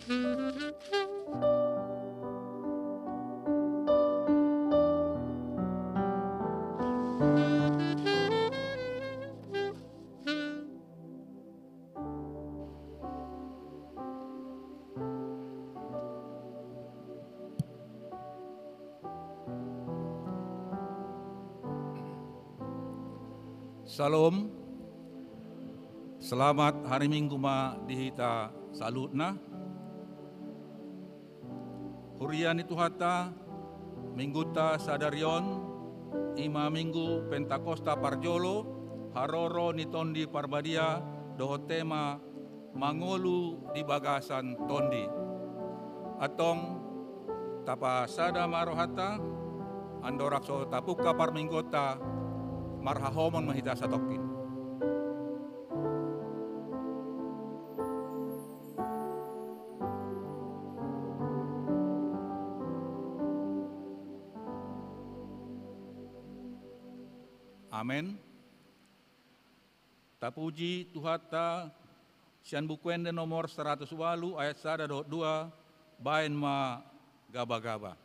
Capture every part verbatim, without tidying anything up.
Syalom. Selamat hari Minggu ma di hita saluhutna. Huria ni Tuhanta, Minggunta sadari on, i ma Minggu Pentakosta parjolo, haroro ni Tondi Parbadia, dohot tema mangolu di bagasan tondi. Antong, tapasada ma rohanta, andorang so tapungka parmingguonta, marhahomon ma hita satongkin. Amen. Tapuji Tuhanta, sian Buku Ende nomor saratus ualu ayat sada dohot dua, baen ma gabagaba.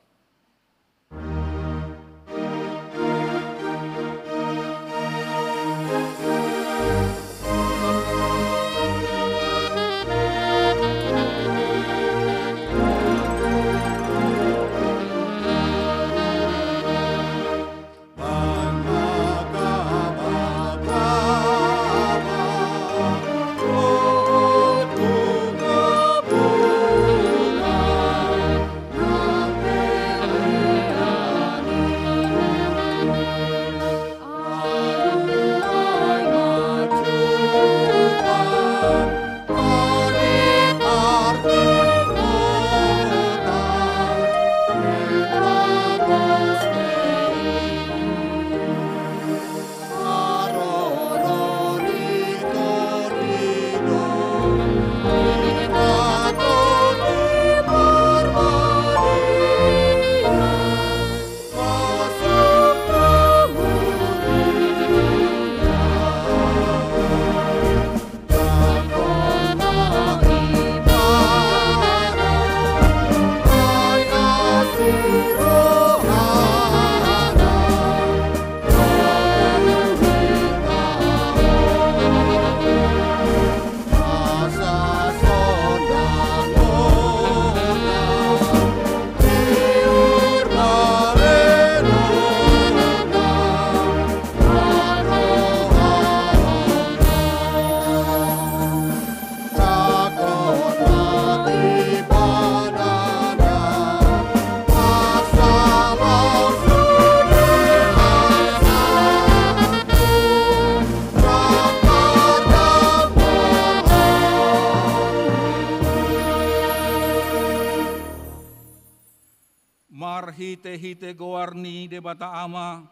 Marhitehite goar ni Debata Ama,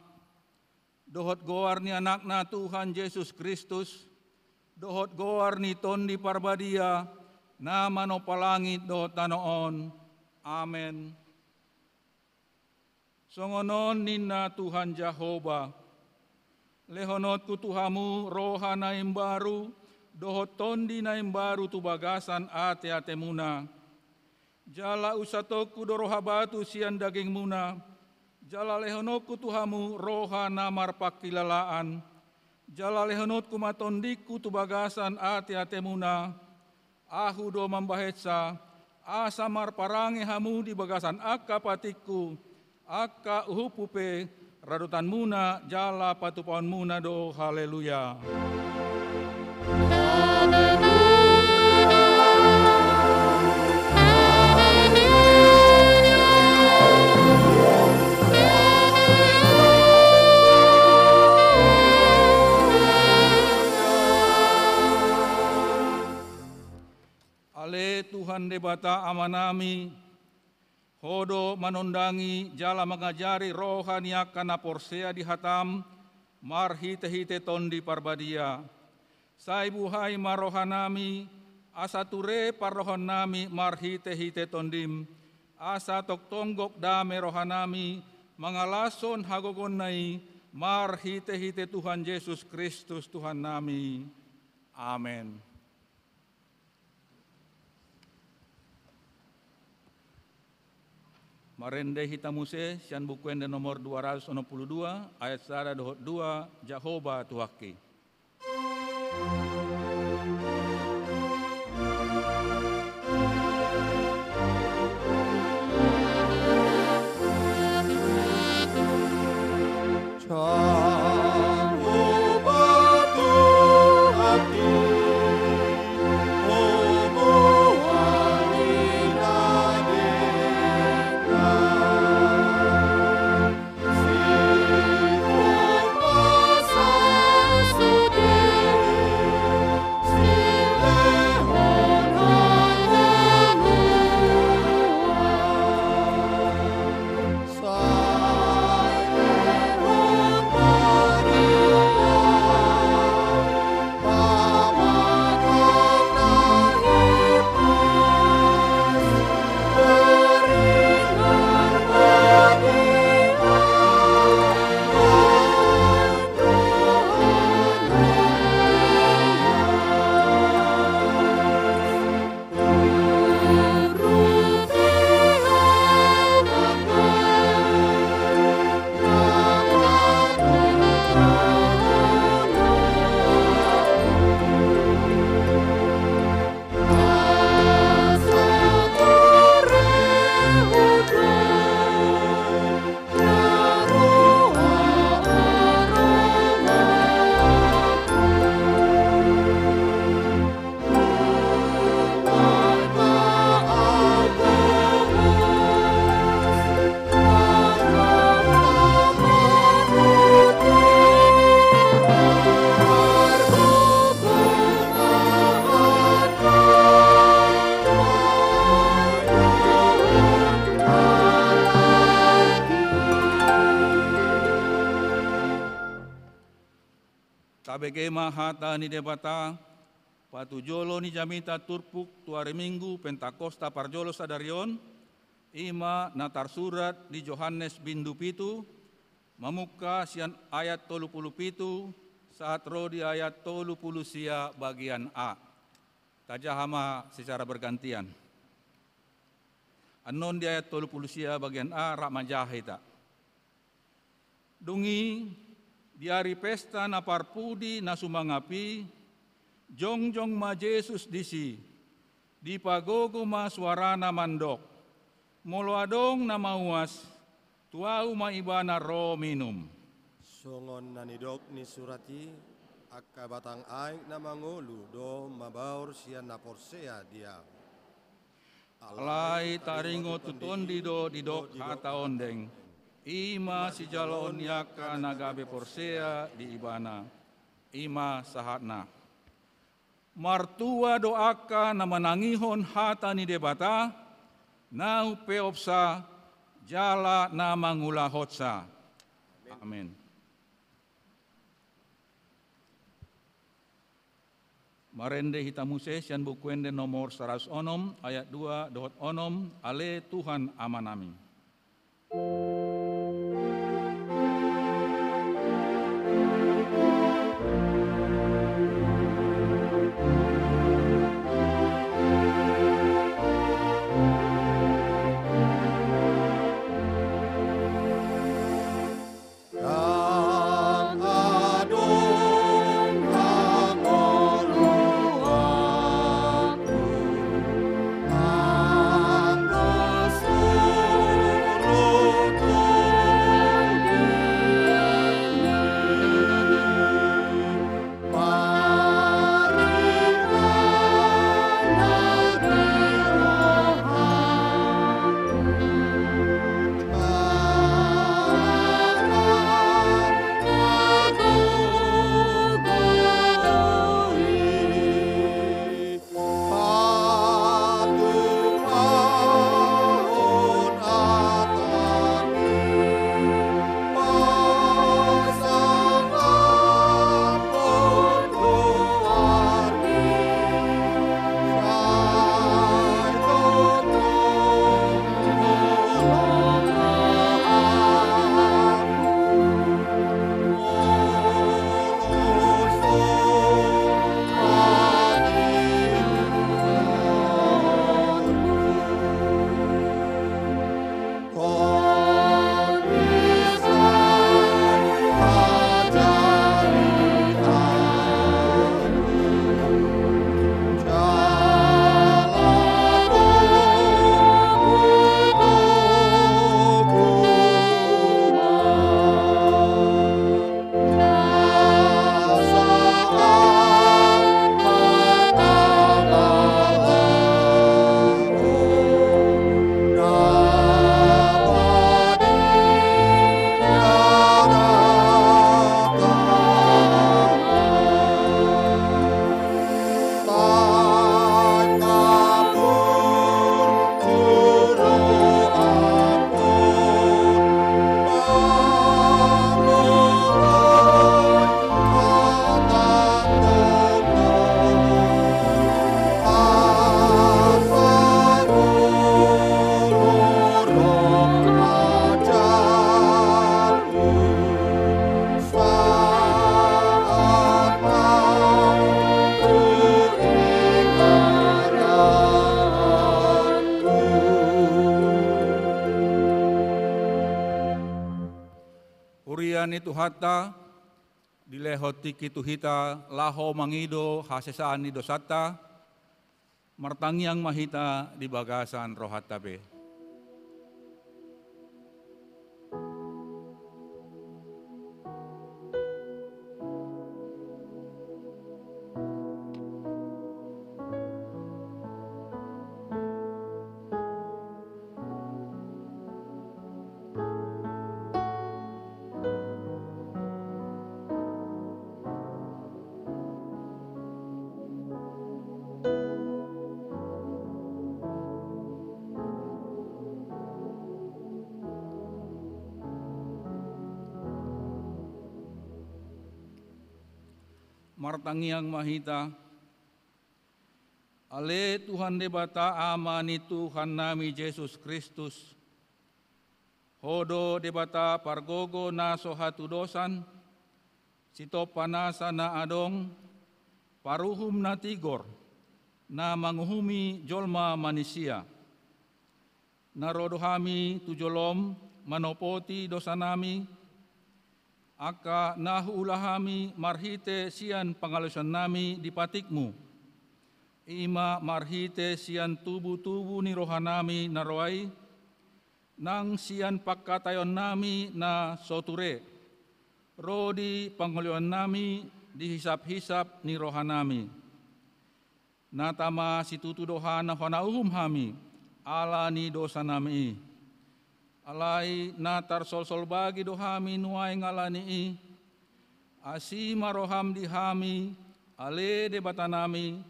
dohot goar ni Anakna Tuhan Jesus Kristus, dohot goar ni Tondi Parbadia, na manompa langit dohot tano on. Amen. Songon on ninna Tuhan Jahowa: Lehononku tu hamu roha na imbaru, dohot tondi na imbaru tu bagasan ateatemuna. Jala unsatongku do roha batu sian dagingmuna, jala lehononku tu hamu roha na marpangkilalaan. Jala lehononku ma tondingku tu bagasan ateatemuna. Ahu do mambahensa, asa marparange hamu di bagasan angka patikku, angka uhumhu pe radotanmuna jala patupaonmuna do. Haleluya. Ale Tuhan Debata Amanami, Ho do manondangi jala mangajari roha ni angka na porsea di hataM marhitehite Tondi Parbadia. Sai buhai ma rohanami, asa ture parrohaonnami marhitehite TondiM, asa tongtong gok dame rohanami mangalashon hagogoonna i, marhitehite Tuhan Jesus Kristus Tuhannami. Amen. Marende hita muse sian Buku Ende nomor dua ratus onom pulu dua, ayat sada dohot dua, Jahowa Tuhanki. Tabege ma hata ni Debata, patujolo ni jamita turpuk tu ari Minggu Pentakosta parjolo sadari on, i ma na tarsurat di Johannes bindu pitu, mamungka sian ayat tolu pulu pitu, sahat ro di ayat tolu pulu sia bagian a. Tajaha ma secara bergantian. Annon di ayat tolu pulu sia bagian a, rap manjaha hita. Dung i, di ari pesta na parpudi na sumangap i, jongjong ma Jesus disi, dipagogo ma suarana mandok: Molo adong na mauas, tu ahu ma ibana ro minum. Songon na nidok ni surat i, angka batang aek na mangolu do mabaor sian na porsea di ahu. Alai taringot tu Tondi do didok hata ondeng, i ma sijaloon ni angka na gabe porsea di ibana. I ma sahatna. Martua do angka na manangihon hata ni Debata, na umpeopsa jala na mangulahonsa. Amen. Marende hita muse sian Buku Ende nomor saratus onom, ayat dua dohot onom, Ale Tuhan Amanami. Ni Tuhanta, dilehon tingki tu hita laho mangido hasesaan ni dosanta, martangiang ma hita di bagasan rohanta be. Martangiang ma hita. Ale Tuhan Debata, Ama ni Tuhannami Jesus Kristus, Ho do Debata pargogo na so hatudosan, sitompa nasa na adong, paruhum na tigor, na manguhumi jolma manisia. Na ro do hami tu jolom manopoti dosanami, angka na huula hami marhite sian pangalaosionnami di patikmu. I ma marhite sian tubu-tubu ni rohanami na roa i, nang sian pangkataionnami na so ture, ro di pangolihonnami di hisap-hisap ni rohanami. Na tama situtu do hona uhum hami, ala ni dosanami i. Alai na tarsolsol bagi do hami nuaeng ala ni i. Asi ma roham di hami, ale Debatanami,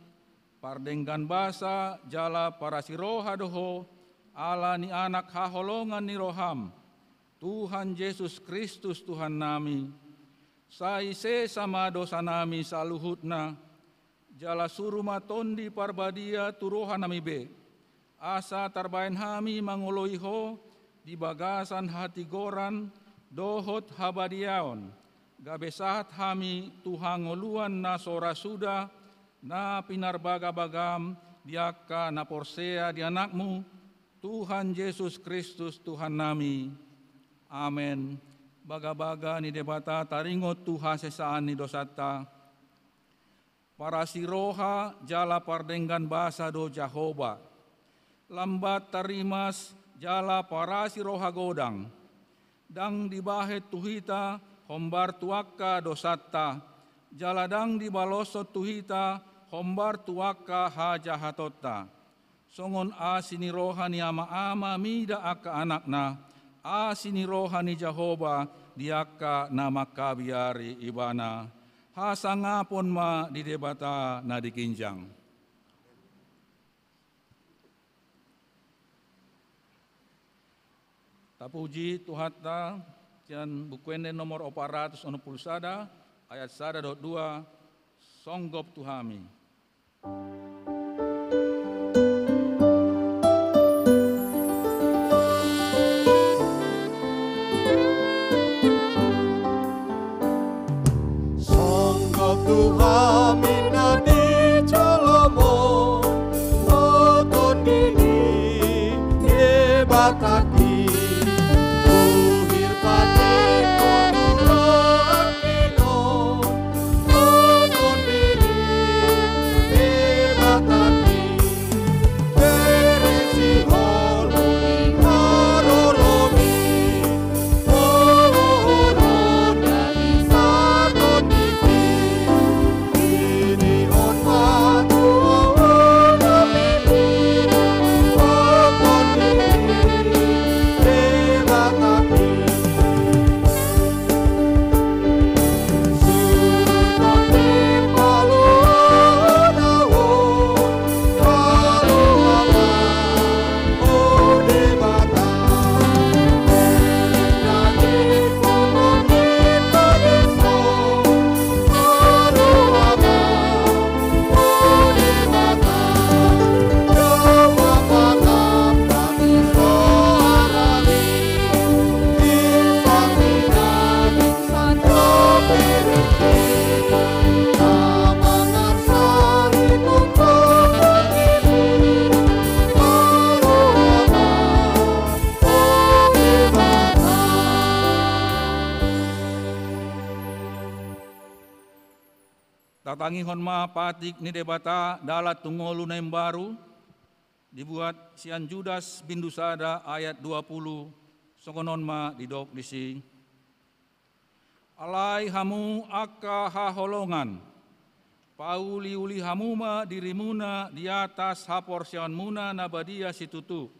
pardenggan basa jala parasi roha do Ho, ala ni Anak haholongan ni roham, Tuhan Jesus Kristus Tuhannami. Sai sesa ma dosanami saluhutna, jala suru ma Tondi Parbadia tu rohanami be, asa tarbahen hami mangoloi Ho di bagasan hatigoran dohot habadiaon, gabe sahat hami tu hangoluan na so ra suda, na pinarbagabagam di angka na porsea di Anakmu, Tuhan Jesus Kristus Tuhannami. Amen. Bagabaga ni Debata taringot tu hasesaan ni dosanta. Parasi roha jala pardenggan basa do Jahowa. Lambat tarrimas jala parasi roha godang. Ndang dibahen tu hita hombar tu angka dosanta, jala ndang dibaloshon tu hita hombar tu angka hajahatonta. Songon asi ni roha ni ama-ama mida angka anakna, asi ni roha ni Jahowa di angka na mangkabiari Ibana. Hasangapon ma di Debata na di ginjang. Tapuji Tuhanta, sian Buku Ende nomor opat ratus onom pulu sada, ayat sada dohot dua, songgop tu hami. Songgop tu hami na di jolom on, o Tondi ni Debatangki, uhir patik on, ulaon ni on, o Tondi ni Debatangki. Tangihon ma patik ni Debata dalan tu ngolu na imbaru, dibuat sian Judas bindu sada ayat dua puluh, songon on ma didok disi. Alai hamu angka haholongan, pauliuli hamu ma dirimuna di atas haporseaonmuna na badia situtu,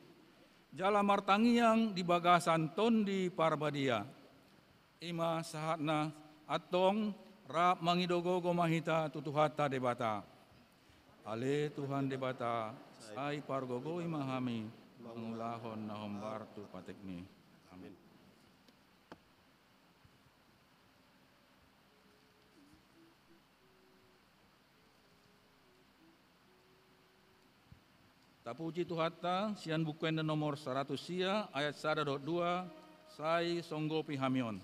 jala martangiang di bagasan Tondi Parbadia. I ma sahatna, antong rap mangido gogo ma hita tu Tuhanta Debata. Ale Tuhan Debata, sai pargogoi ma hami mangulahon na hombar tu patikmi. Amin. Tapuji Tuhanta, sian Buku Ende nomor saratus sia, ayat sada dohot dua, sai songgopi hami on.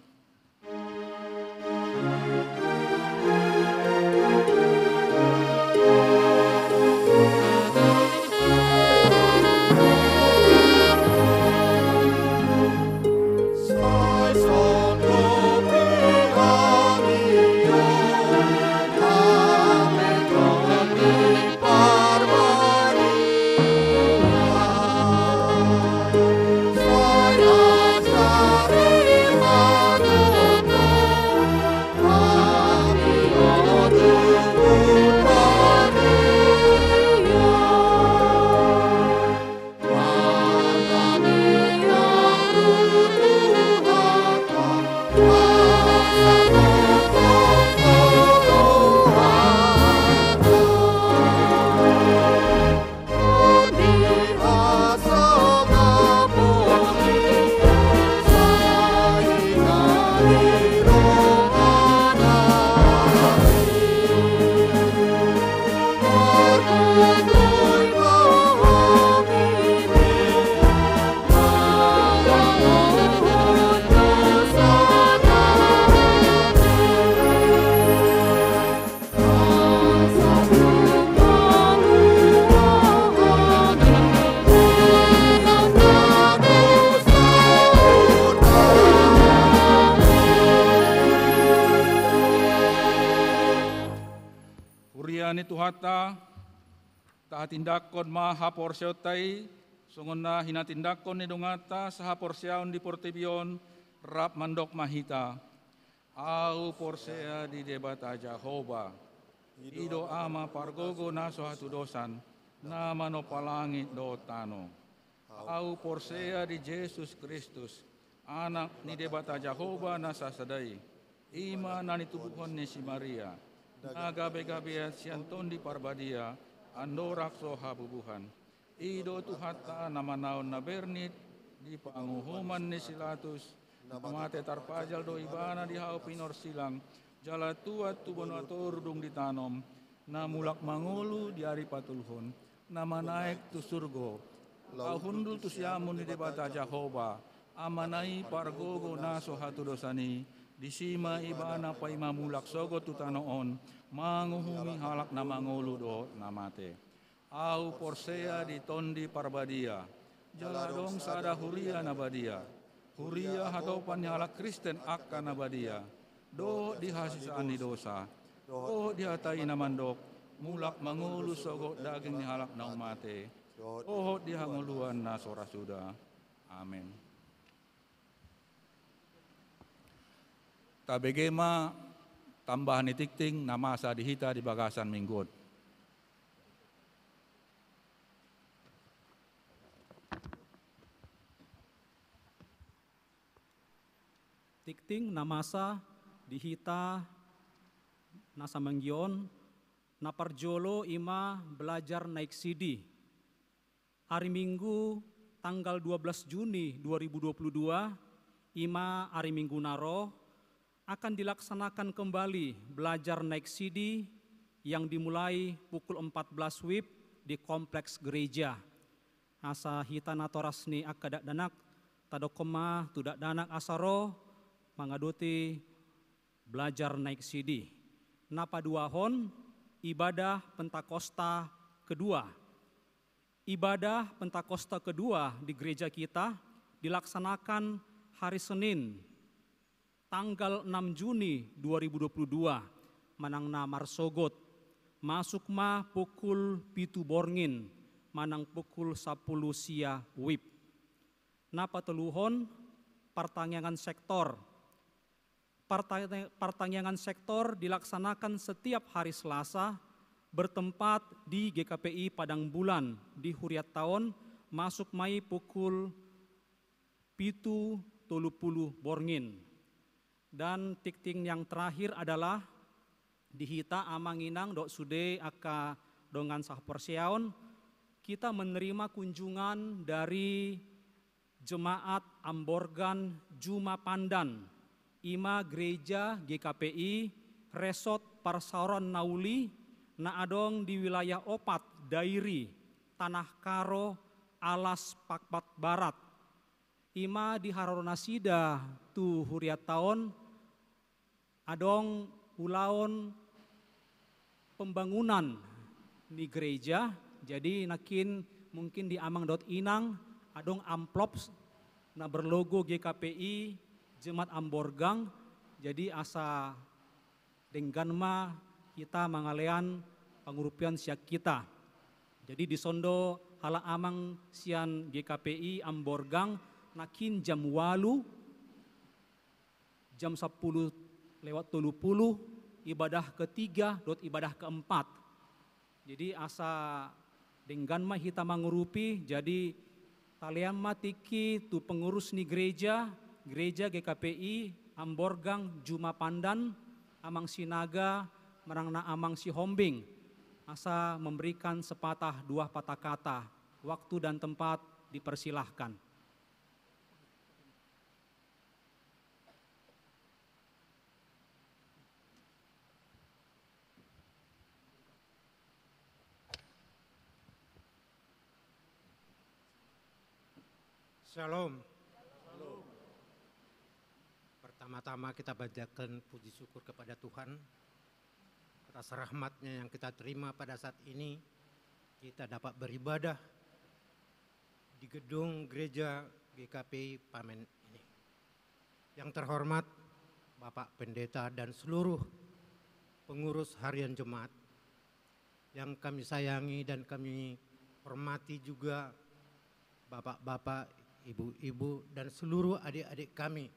Huria ni Tuhanta, tahatindangkon ma haporseaonta i, songon na hinatindangkon ni donganta sahaporseaon di portibi on, rap mandok ma hita. Ahu porsea di Debata Jahowa, i do Ama pargogo na so hatudosan, na manompa langit dohot tano. Ahu porsea di Jesus Kristus, Anak ni Debata Jahowa na sasada i, i ma na nitubuhon ni si Maria, na gabegabean sian Tondi Parbadia, andorang so habubuhan. I do Tuhanta na manaon na bernit di panguhuman ni si Latus, na mate tarpajal do ibana di hau pinorsilang, jala tuat tu banua toru dung ditanom, na mulak mangolu di ari patoluhon, na manaek tu surgo, laho hundul tu siamun ni Debata Jahowa, Amana i pargogo na so hatudosan i, disi ma ibana paima mulak sogot tu tano on, manguhumi halak na mangolu dohot na mate. Ahu porsea di Tondi Parbadia, jala adong sada huria na badia, huria hatopan ni halak Kristen angka na badia, dohot di hasesaan ni dosa, dohot di hata i na mandok, mulak mangolu sogot daging ni halak na mate, dohot di hangoluan na so ra suda. Amen. Tabege ma tambahan ni tingting na masa di hita di bagasan minggu on. Tingting na masa di hita na samanggi on, na parjolo i ma belajar naik sidi. Ari Minggu tanggal dua belas Juni dua ribu dua puluh dua, i ma ari Minggu na ro, akan dilaksanakan kembali belajar naik sidi yang dimulai pukul empat belas wib di kompleks gereja. Asa hita natoras ni angka dakdanak, tadokkon ma tu dakdanak asa ro mangadoti belajar naik sidi. Na paduahon, ibadah Pentakosta kedua. Ibadah Pentakosta kedua di gereja kita dilaksanakan hari Senin, tanggal enam Juni dua ribu dua puluh dua, manang na marsogot masuk ma pukul pitu borngin manang pukul sampulu sia wib. Na patoluhon, partangiangan sektor. Parta-, partangiangan sektor dilaksanakan setiap hari Selasa, bertempat di G K P I Padang Bulan di Huriatta on, masuk ma i pukul pitu tolu pulu borngin. Dan tingting yang terakhir adalah di hita amang inang dohot sude angka dongan sahaporseaon, kita menerima kunjungan dari Jemaat Amborgan Juma Pandan, i ma Gereja G K P I Resort Parsaoran Na Uli, na adong di wilayah opat, Dairi, Tanah Karo, Alas, Pakpak Barat. I ma di haroro nasida tu Huriatta on, adong ulaon pembangunan ni gereja. Jadi nangkin mungkin di amang dohot inang adong amplop na berlogo G K P I Jemaat Amborgang. Jadi asa denggan ma hita mangalean pangurupion sian hita. Jadi dison do halak amang sian G K P I Amborgang, nangkin jam ualu, jam sampulu lewat tolu pulu, ibadah ketiga dohot ibadah keempat. Jadi asa denggan ma hita mangurupi, jadi talean ma tingki tu pengurus ni gereja, gereja G K P I Amborgang Juma Pandan, amang Sinaga, manang na amang Sihombing, asa memberikan sepatah dua patah kata, waktu dan tempat dipersilahkan. Shalom. Pertama-tama kita panjatkan puji syukur kepada Tuhan atas rahmat-Nya yang kita terima pada saat ini, kita dapat beribadah di gedung gereja G K P I Pamen ini. Yang terhormat Bapak Pendeta dan seluruh pengurus harian jemaat yang kami sayangi dan kami hormati juga, bapak-bapak, ibu-ibu, dan seluruh adik-adik kami,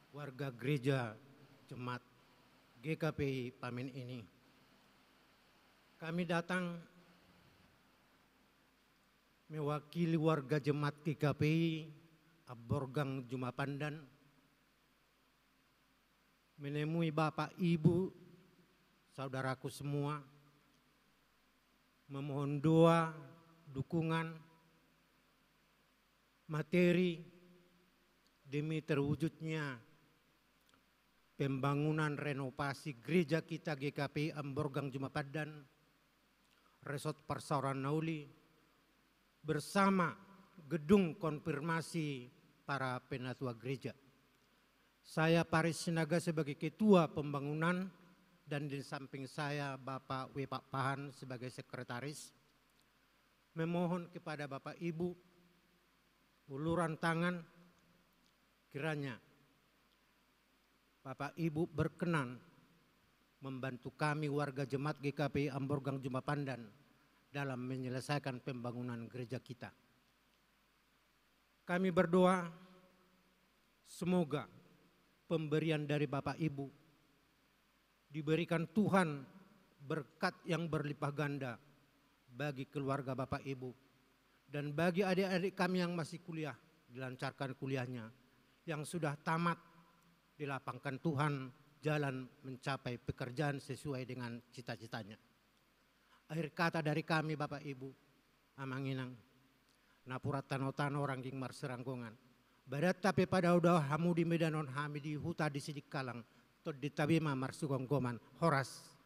warga gereja jemaat G K P I Pamen ini. Kami datang mewakili warga jemaat G K P I Amborgang Juma Pandan, menemui bapak ibu, saudaraku semua, memohon doa, dukungan, materi demi terwujudnya pembangunan renovasi gereja kita G K P I Amborgang Juma Pandan, Resort Parsaoran Na Uli, bersama gedung konfirmasi para penatua gereja. Saya Paris Sinaga sebagai ketua pembangunan dan di samping saya Bapak W. Pakpahan sebagai sekretaris, memohon kepada Bapak Ibu uluran tangan, kiranya Bapak Ibu berkenan membantu kami warga jemaat G K P I Amborgang Juma Pandan dalam menyelesaikan pembangunan gereja kita. Kami berdoa, semoga pemberian dari Bapak Ibu diberikan Tuhan berkat yang berlimpah ganda bagi keluarga Bapak Ibu, dan bagi adik-adik kami yang masih kuliah, dilancarkan kuliahnya, yang sudah tamat, dilapangkan Tuhan jalan mencapai pekerjaan sesuai dengan cita-citanya. Akhir kata dari kami, Bapak Ibu, Amang Inang, napuran tano-tano, rangging marsiranggongan. Badan tapi pada udah hamu di Medan on, hami di huta di Sidikalang, tondinta be ma marsigomgoman. Horas.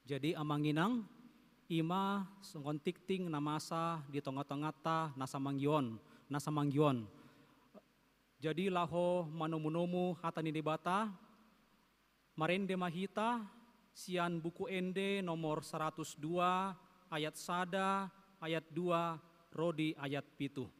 Jadi Amang Inang, i ma songon tingting na masa di tonga-tonganta na samanggi on, na samanggi on. Jadi laho manomu-nomu hata ni Debata, marende ma hita sian Buku Ende nomor saratus dua, ayat sada, ayat dua, ro di ayat pitu.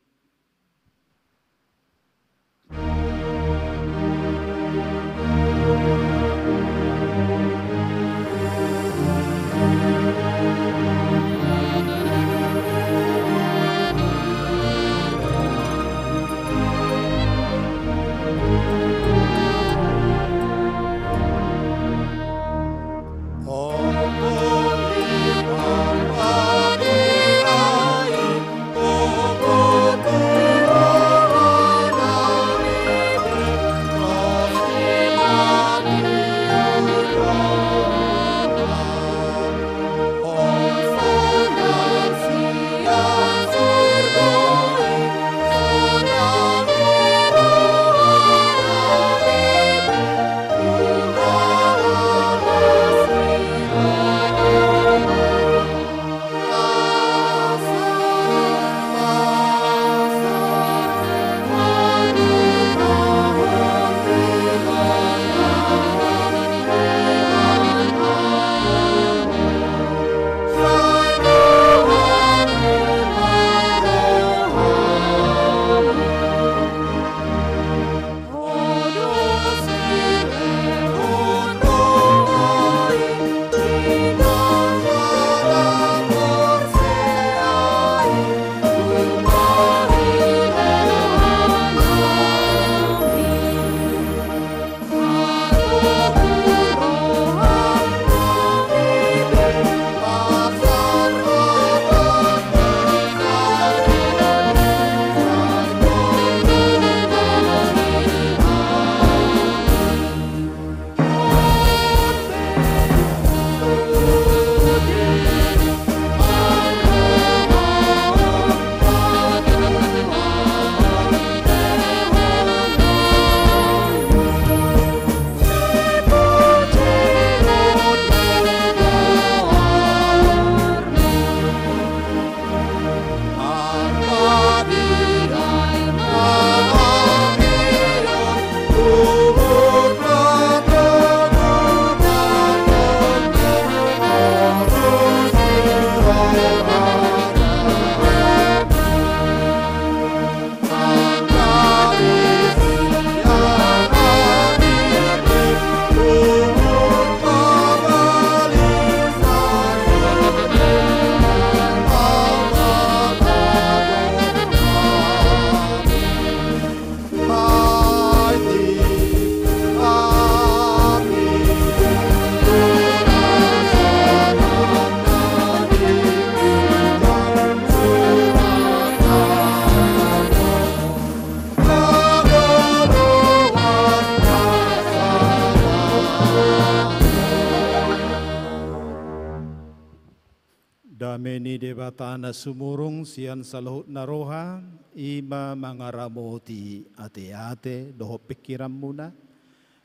Dame ni Debata na sumurung sian saluhut na roha, i ma mangaramoti ateate dohot pingkiranmuna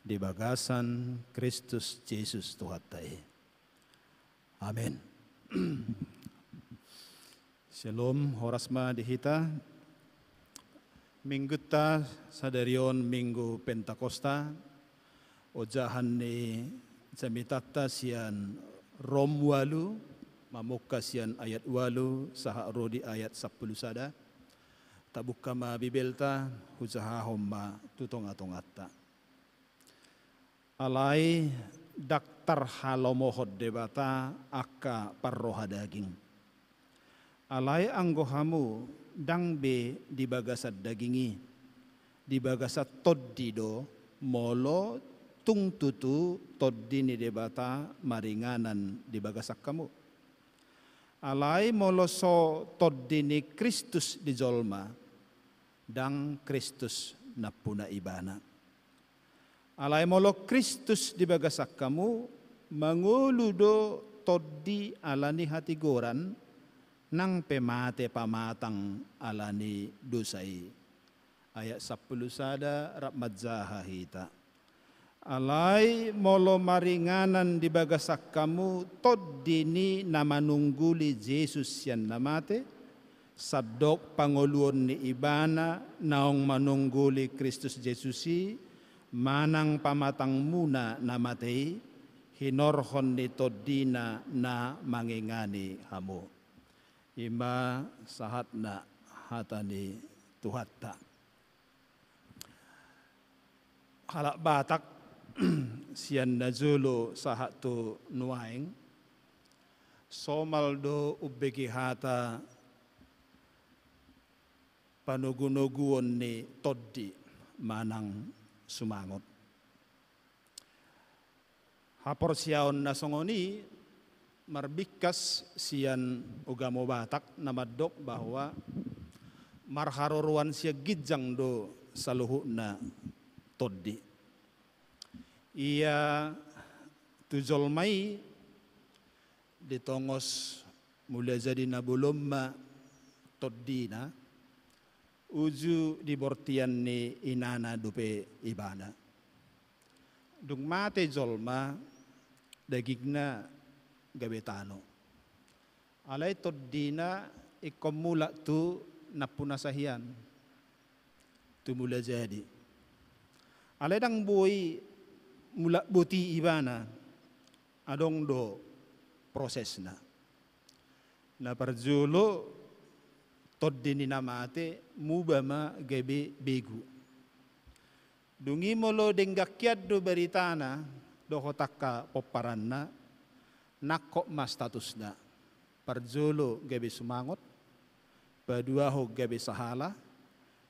di bagasan Kristus Jesus Tuhanta i. Amen. Syalom, horas ma di hita. Minggunta sadari on Minggu Pentakosta, ojahan ni jamitanta sian Rom ualu, mamungka sian ayat ualu sahat ro di ayat sampulu sada. Tabuka ma Bibelta, hujahahon ma tu tongatonganta. Alai ndang tarhalomohon Debata angka parroha daging. Alai anggo hamu ndang be di bagasan daging i, di bagasan Tondi do, molo tung tutu Tondi ni Debata maringanan di bagasan hamu. Alai molo so Tondi ni Kristus di jolma, ndang Kristus nampuna ibana. Alai molo Kristus di bagasan hamu, mangolu do Tondi ala ni hatigoran, nang pe mate pamatang ala ni dosa i. Ayat sampulu sada rap manjaha hita. Alai molo maringanan di bagasan hamu Tondi ni na manungguli Jesus sian na mate, sandok pangoluon ni ibana naung manungguli Kristus Jesus i, manang pamatangmuna na mate i, hinorhon ni Tondina na mangingani hamu. I ma sahatna hata ni Tuhanta. Halak Batak, sian na jolo sahat tu nuaeng, somal do umbege hata panogunoguon ni Tondi manang sumangot. Haporseaon na songon i marbingkas sian ugamo Batak na mandok bahwa marharoroan sian ginjang do saluhutna Tondi. Ia tu jolma i ditongos Mulajadi Na Bolon ma tondina, uju di bortian ni inana dope ibana. Dung mate jolma, dagingna gabe tano. Alai tondina ingkon mulak tu nampuna sahian, tu Mulajadi. Alai ndang boi mulak boti ibana, adong do prosesna. Na parjolo, tondi ni na mate muba ma gabe begu. Dung i molo denggan hian do baritana dohot angka pomparanna, nangkok ma statusna. Parjolo gabe sumangot, paduahon gabe sahala,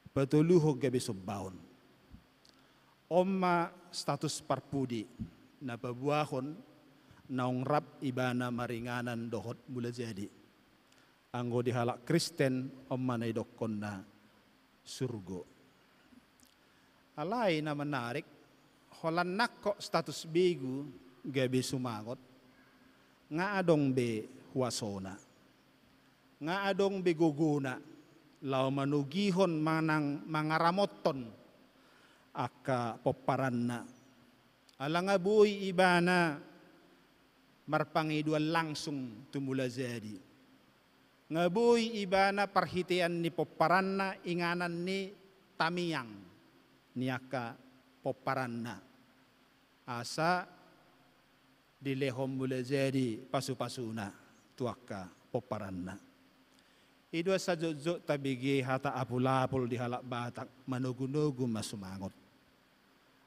patoluhon gabe sombaon. On ma status parpudi na pabuahon naung rap ibana maringanan dohot Mulajadi. Anggo di halak Kristen, on ma na idokkonna surgo. Alai na menarik, holan nangkok status begu gabe sumangot, nga adong be huasona, nga adong be gogona laho manogihon manang mangaramothon angka pomparanna. Ala nga boi ibana marpangidoan langsung tu Mulajadi. Nga boi ibana parhitean ni pomparanna inganan ni tamiang ni angka pomparanna, asa dilehon Mulajadi pasupasuna tu angka pomparanna. I do asa jotjot tabege hata apulapul di halak Batak, manogunogu ma sumangot.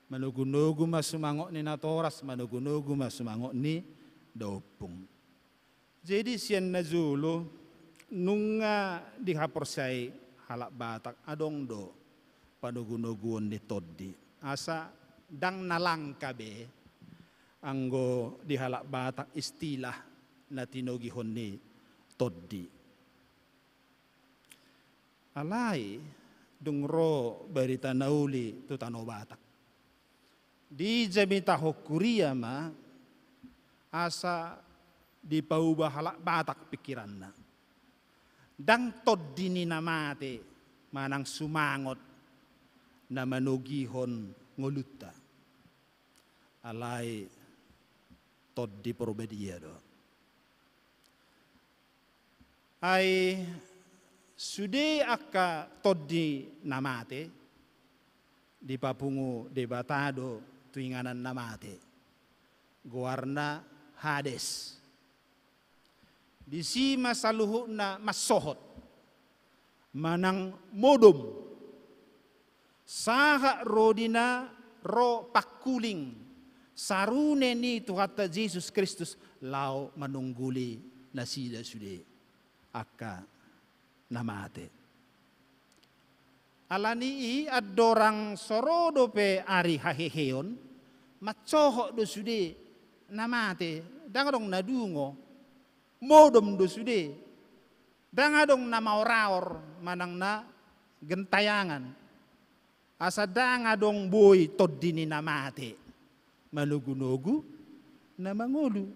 Manogunogu ma sumangot ni natoras, manogunogu ma sumangot ni daompung. Jadi sian na jolo, nunga dihaporseai halak Batak, adong do panogunoguon ni tondi. Asa ndang na langka be anggo di halak Batak istilah na tinogihon ni tondi. Alai dung ro barita na uli tu tano Batak, dijamitahon huria ma asa dipauba halak Batak pikiranna. Ndang tondi ni na mate manang sumangot na manogihon ngolunta. Alai Tondi Porbadia do. Ai sude angka tondi na mate dipapungu Debata do tu inganan na mate, goarna Hades. Disi ma saluhutna mansohot manang modom sahat ro di na ro pangkuling sarune ni Tuhanta Jesus Kristus laho manungguli nasida sude angka na mate. Alani i andorang so ro dope ari haheheon, mansohot do sude na mate, ndang adong na dungo, modom do sude, ndang adong na maoraor manang na gentayangan. Asa ndang adong boi tondi ni na mate manogunogu na mangolu.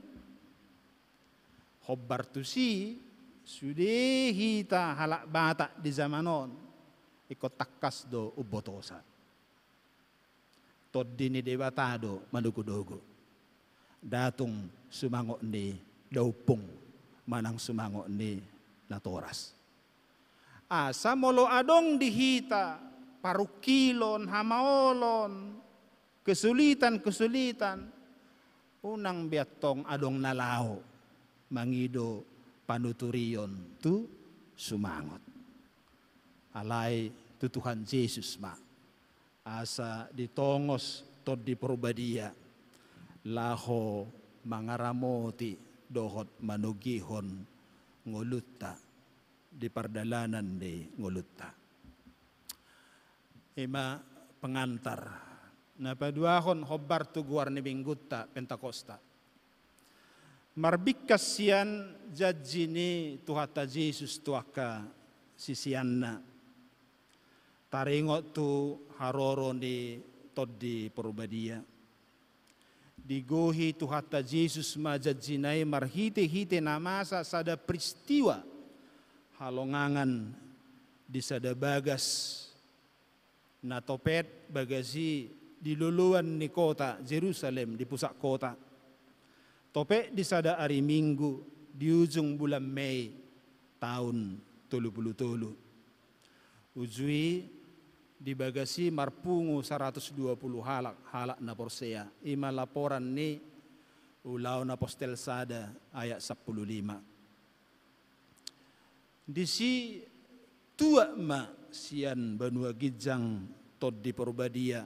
Hombar tusi, sude hita halak Batak di zaman on ingkon tangkas do umbotosa. Tondi ni Debata do manogunogu. Ndang tung sumangot ni daompung manang sumangot ni natoras. Asa molo adong di hita parungkilon, hamaolon, kesulitan-kesulitan, unang be antong adong na laho mangido panuturion tu sumangot. Alai tu Tuhan Jesus ma, asa ditongos Tondi Porbadia laho mangaramoti dohot manogihon ngolunta di pardalanan ni ngolunta. I ma pengantar na paduahon hombar tu goar ni Minggunta Pentakosta. Marbingkas sian janji ni Tuhanta Jesus tu angka siseanna, taringot tu haroro ni Tondi Porbadia. Digohi Tuhanta Jesus ma janjina i marhitehite na masa sada peristiwa halongangan di sada bagas na topet bagas i di loloan ni kota Jerusalem, di pusat kota. Topet di sada ari Minggu di ujung bulan Mei taon tolu pulu tolu. Uju i di bagas i marpungu saratus dua pulu halak, halak na porsea. I ma laporan ni Ulaon Apostel sada ayat sampulu lima. Disi tuat ma sian banua ginjang Tondi Porbadia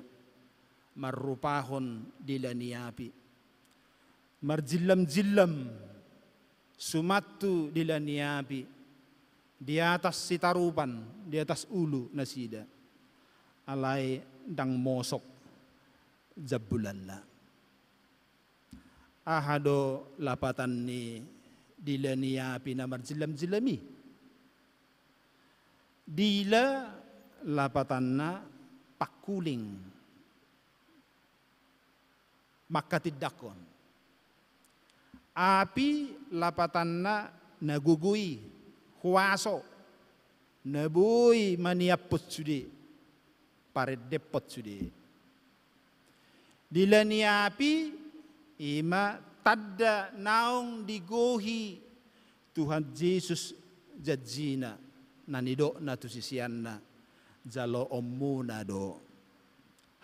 marrupahon dila ni api. Marjillam-jillam sumantu dila ni api di atas sitarupan, di atas ulu nasida. Alai ndang mosok jambulanna. Aha do lapatan ni dila ni api na marjillam-jillam i? Dila lapatanna pangkuling, mangkatindangkon. Api lapatanna na gogo i, huaso, na boi maniaphon sude, parendehon sude. Dila ni api i ma tanda naung digohi Tuhan Jesus janjina na nidokna tu siseanna, jaloonmuna do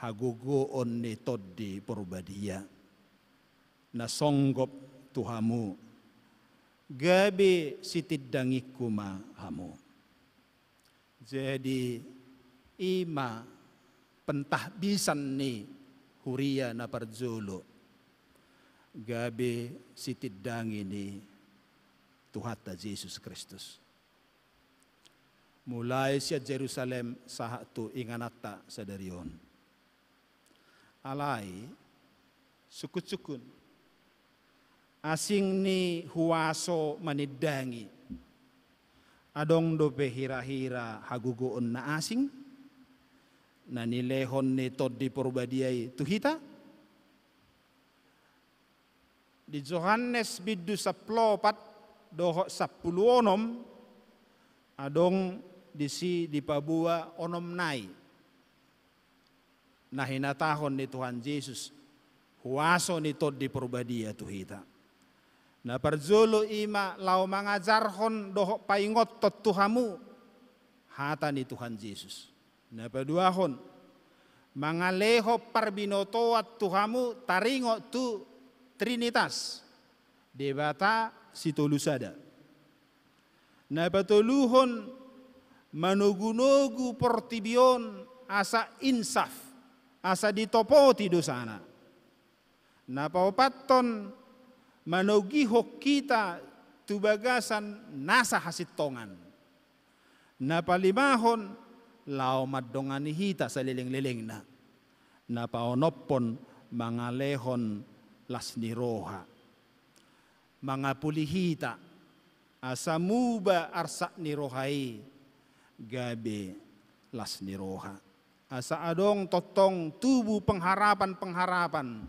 hagogoon ni Tondi Porbadia na songgop tu hamu, gabe sitindangingku ma hamu. Jadi i ma pentahbisan ni huria na parjolo, gabe sitindangi ni Tuhanta Jesus Kristus. Mulai sian Jerusalem sahat tu ingananta sadari on. Alai sungkun-sungkun, asing ni huaso manindangi. Adong dope hira-hira hagogoon na asing na nilehon ni Tondi Porbadia i tu hita? Di Johannes bindu sampulu opat dohot sampulu onom, adong disi dipaboa onom nai na hinatahon ni Tuhan Jesus, huaso ni Tondi Porbadia tu hita. Na parjolo i ma laho mangajarhon dohot paingothon tu hamu hata ni Tuhan Jesus. Na paduahon, mangalehon parbinotoan tu hamu taringot tu Trinitas, Debata Sitolu Sada. Na patoluhon, manogunogu portibi on asa insaf, asa ditopoti dosana. Na paopathon, manogihon hita tu bagasan nasa hasintongan. Na palimahon, laho mandongani hita salelenglelengna. Na paonomhon, mangalehon las ni roha. Mangapuli hita, asa muba arsak ni roha i gabe las ni roha. Asa adong tongtong tubu pengharapan-pengharapan,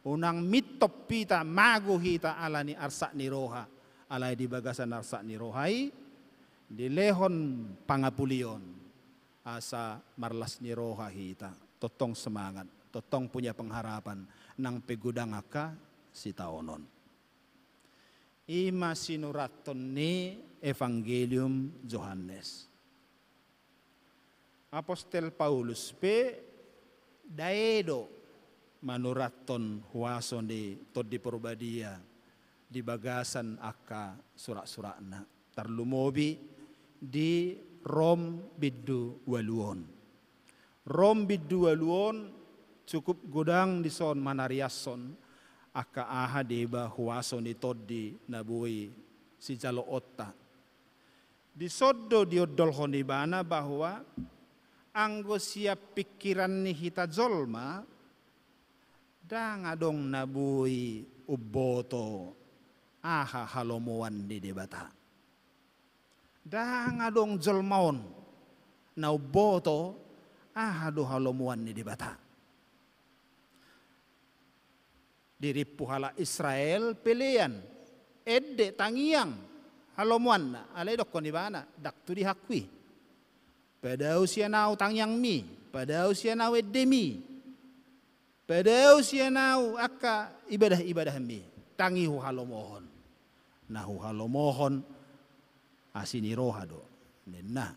unang mintop hita, mago hita ala ni arsak ni roha. Alai di bagasan arsak ni roha i, dilehon pangapulion, asa marlas ni roha hita, tongtong semangat, tongtong punya pengharapan, nang pe godang angka sitaonon. I ma sinurathon ni Evangelium Johannes. Apostel Paulus pe dae do manurathon huaso ni Tondi Porbadia di bagasan angka surat-suratna, tarlumobi di Rom bindu ualu on. Rom bindu ualu on cukup godang dison manariashon angka aha deba huaso ni Tondi na boi sijaloonta. Dison do diondolhon ibana bahwa anggo sian pingkiran ni hita jolma, ndang adong na boi umboto aha halomoan ni Debata. Ndang adong jolma on na umboto aha do halomoan ni Debata. Dirimpu halak Israel pelean, ende, tangiang halomoanna, alai dokkon ibana, ndang tu dihaku i. Padao sian ahu tangiangmi, padao sian ahu endemi, padao sian ahu angka ibadah-ibadahmi, ndang i huhalomohon. Na huhalomohon asi ni roha do, ninna.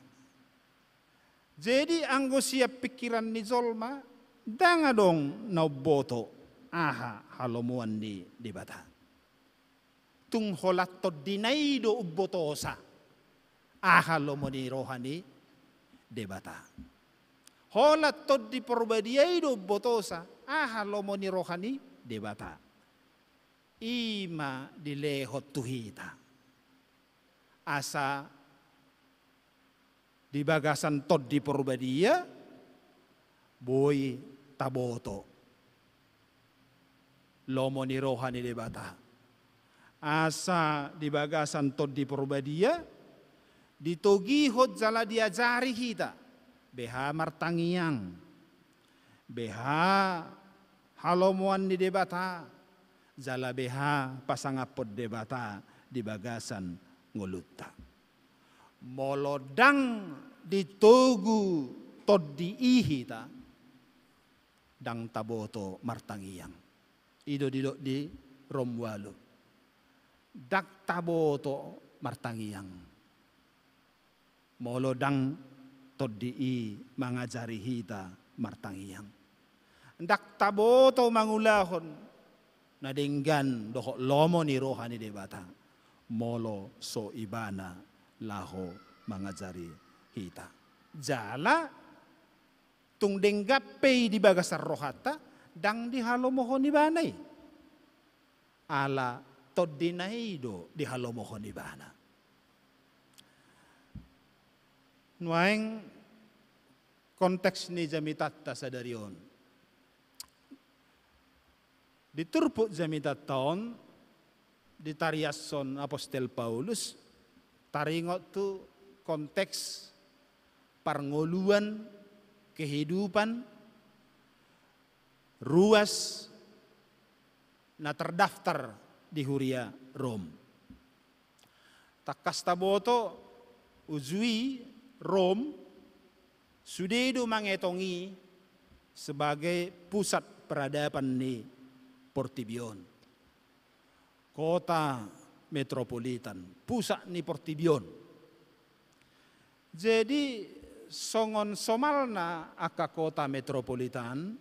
Jadi anggo sian pingkiran ni jolma, ndang adong na umboto aha halomoan ni Debata. Tung holan Tondina i do umbotosa aha lomo ni roha ni Debata. Holan Tondi Porbadia i do umbotosa aha lomo ni roha ni Debata. I ma dilehon tu hita. Asa di bagasan Tondi Porbadia boi taboto lomo ni roha ni Debata. Asa di bagasan Tondi Porbadia ditogihon jala diajari hita beha martangiang, beha halomoan ni Debata, jala beha pasangaphon Debata di bagasan ngolunta. Molo ndang ditogu Tondi i hita, ndang taboto martangiang. I do didok di Rom ualu. Ndang taboto martangiang molo ndang Tondi i mangajari hita martangiang. Ndang taboto mangulahon na denggan dohot lomo ni roha ni Debata molo so Ibana laho mangajari hita. Jala tung denggan pe i di bagasan rohanta, ndang dihalomohon Ibana i. Ala Tondina i do dihalomohon Ibana. Nuaeng konteks ni jamitanta sadari on. Di turpuk jamitanta on, ditariashon Apostel Paulus taringot tu konteks parngoluan, kehidupan, ruas na terdaftar di huria Rom. Tangkas taboto, uju i Rom sude do mangetong i sebagai pusat peradaban ni portibi on. Kota metropolitan, pusat ni portibi on. Jadi, songon somalna angka kota metropolitan,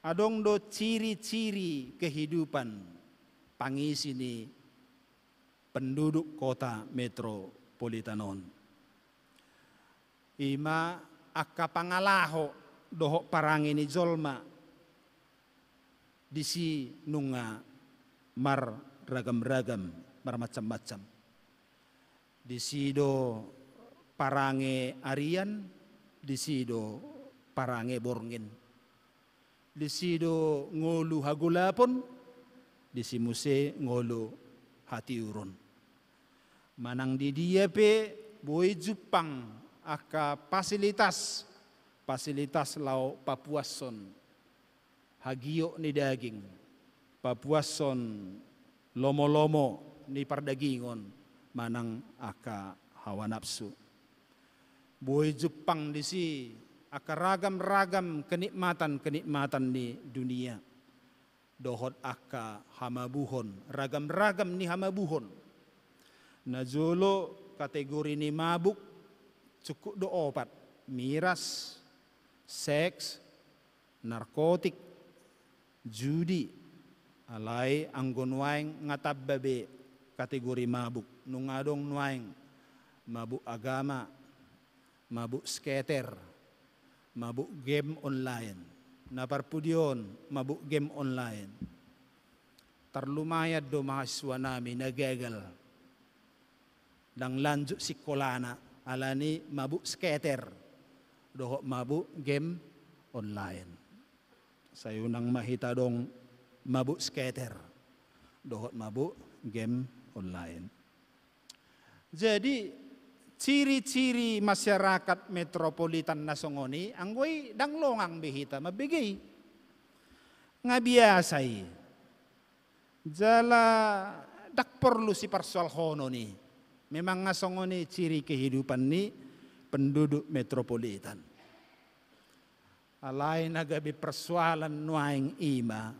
adong do ciri-ciri kehidupan pangisi ni penduduk kota metropolitan on. I ma angka pangalaho dohot parange ni jolma disi nunga marragam-ragam, marmacam-macam. Disi do parange arian, disi do parange borngin. Disi do ngolu hagolapon, disi muse ngolu hatiuron. Manang di dia pe boi jumpang angka fasilitas, fasilitas laho papuashon hagiot ni daging, papuashon lomo-lomo ni pardagingon manang angka hawa nafsu. Boi jumpang disi angka ragam-ragam kenikmatan-kenikmatan ni dunia dohot angka hamabuhon, ragam-ragam ni hamabuhon. Na jolo kategori ni mabuk cukup do opat: miras, seks, narkotik, judi. Alai anggo nuaeng nga tamba be kategori mabuk. Nunga adong nuaeng mabuk agama, mabuk skater, mabuk game online. Na parpudi on, mabuk game online. Tarlumayan do mahasiswa nami na gagal, ndang lanjut sikolana, alani mabuk skater dohot mabuk game online. Sai unang ma hita adong mabuk skater dohot mabuk game online. Jadi, ciri-ciri masyarakat metropolitan na songon i, anggo i ndang longang be hita mambege i. Nga biasa i. Jala ndang porlu siparsoalhonon i. Memang nga songon i ciri kehidupan ni penduduk metropolitan. Alai na gabe persoalan nuaeng i ma,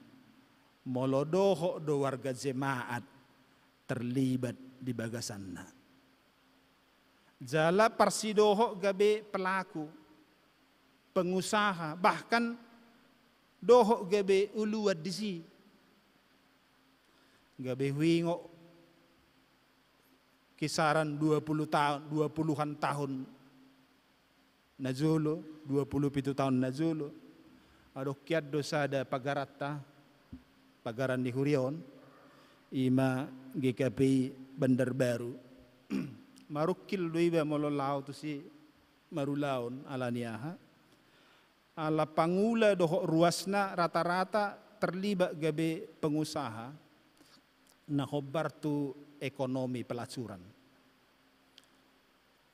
molo dohot do warga jemaat terlibat di bagasanna. Jala parsidohot gabe pelaku, pengusaha, bahkan dohot gabe uluan disi. Gabe huingot kisaran dua puluh tahun, dua puluhan tahun na jolo, dua puluh pitu taon na jolo. Adong hian do sada pagaranta, pagaran ni huria on, i ma G K P I Bandarbaru. Marungkil do iba molo laho tusi marulaon, alani aha? Ala pangula dohot ruasna rata-rata terlibat gabe pengusaha na hombar tu ekonomi pelacuran.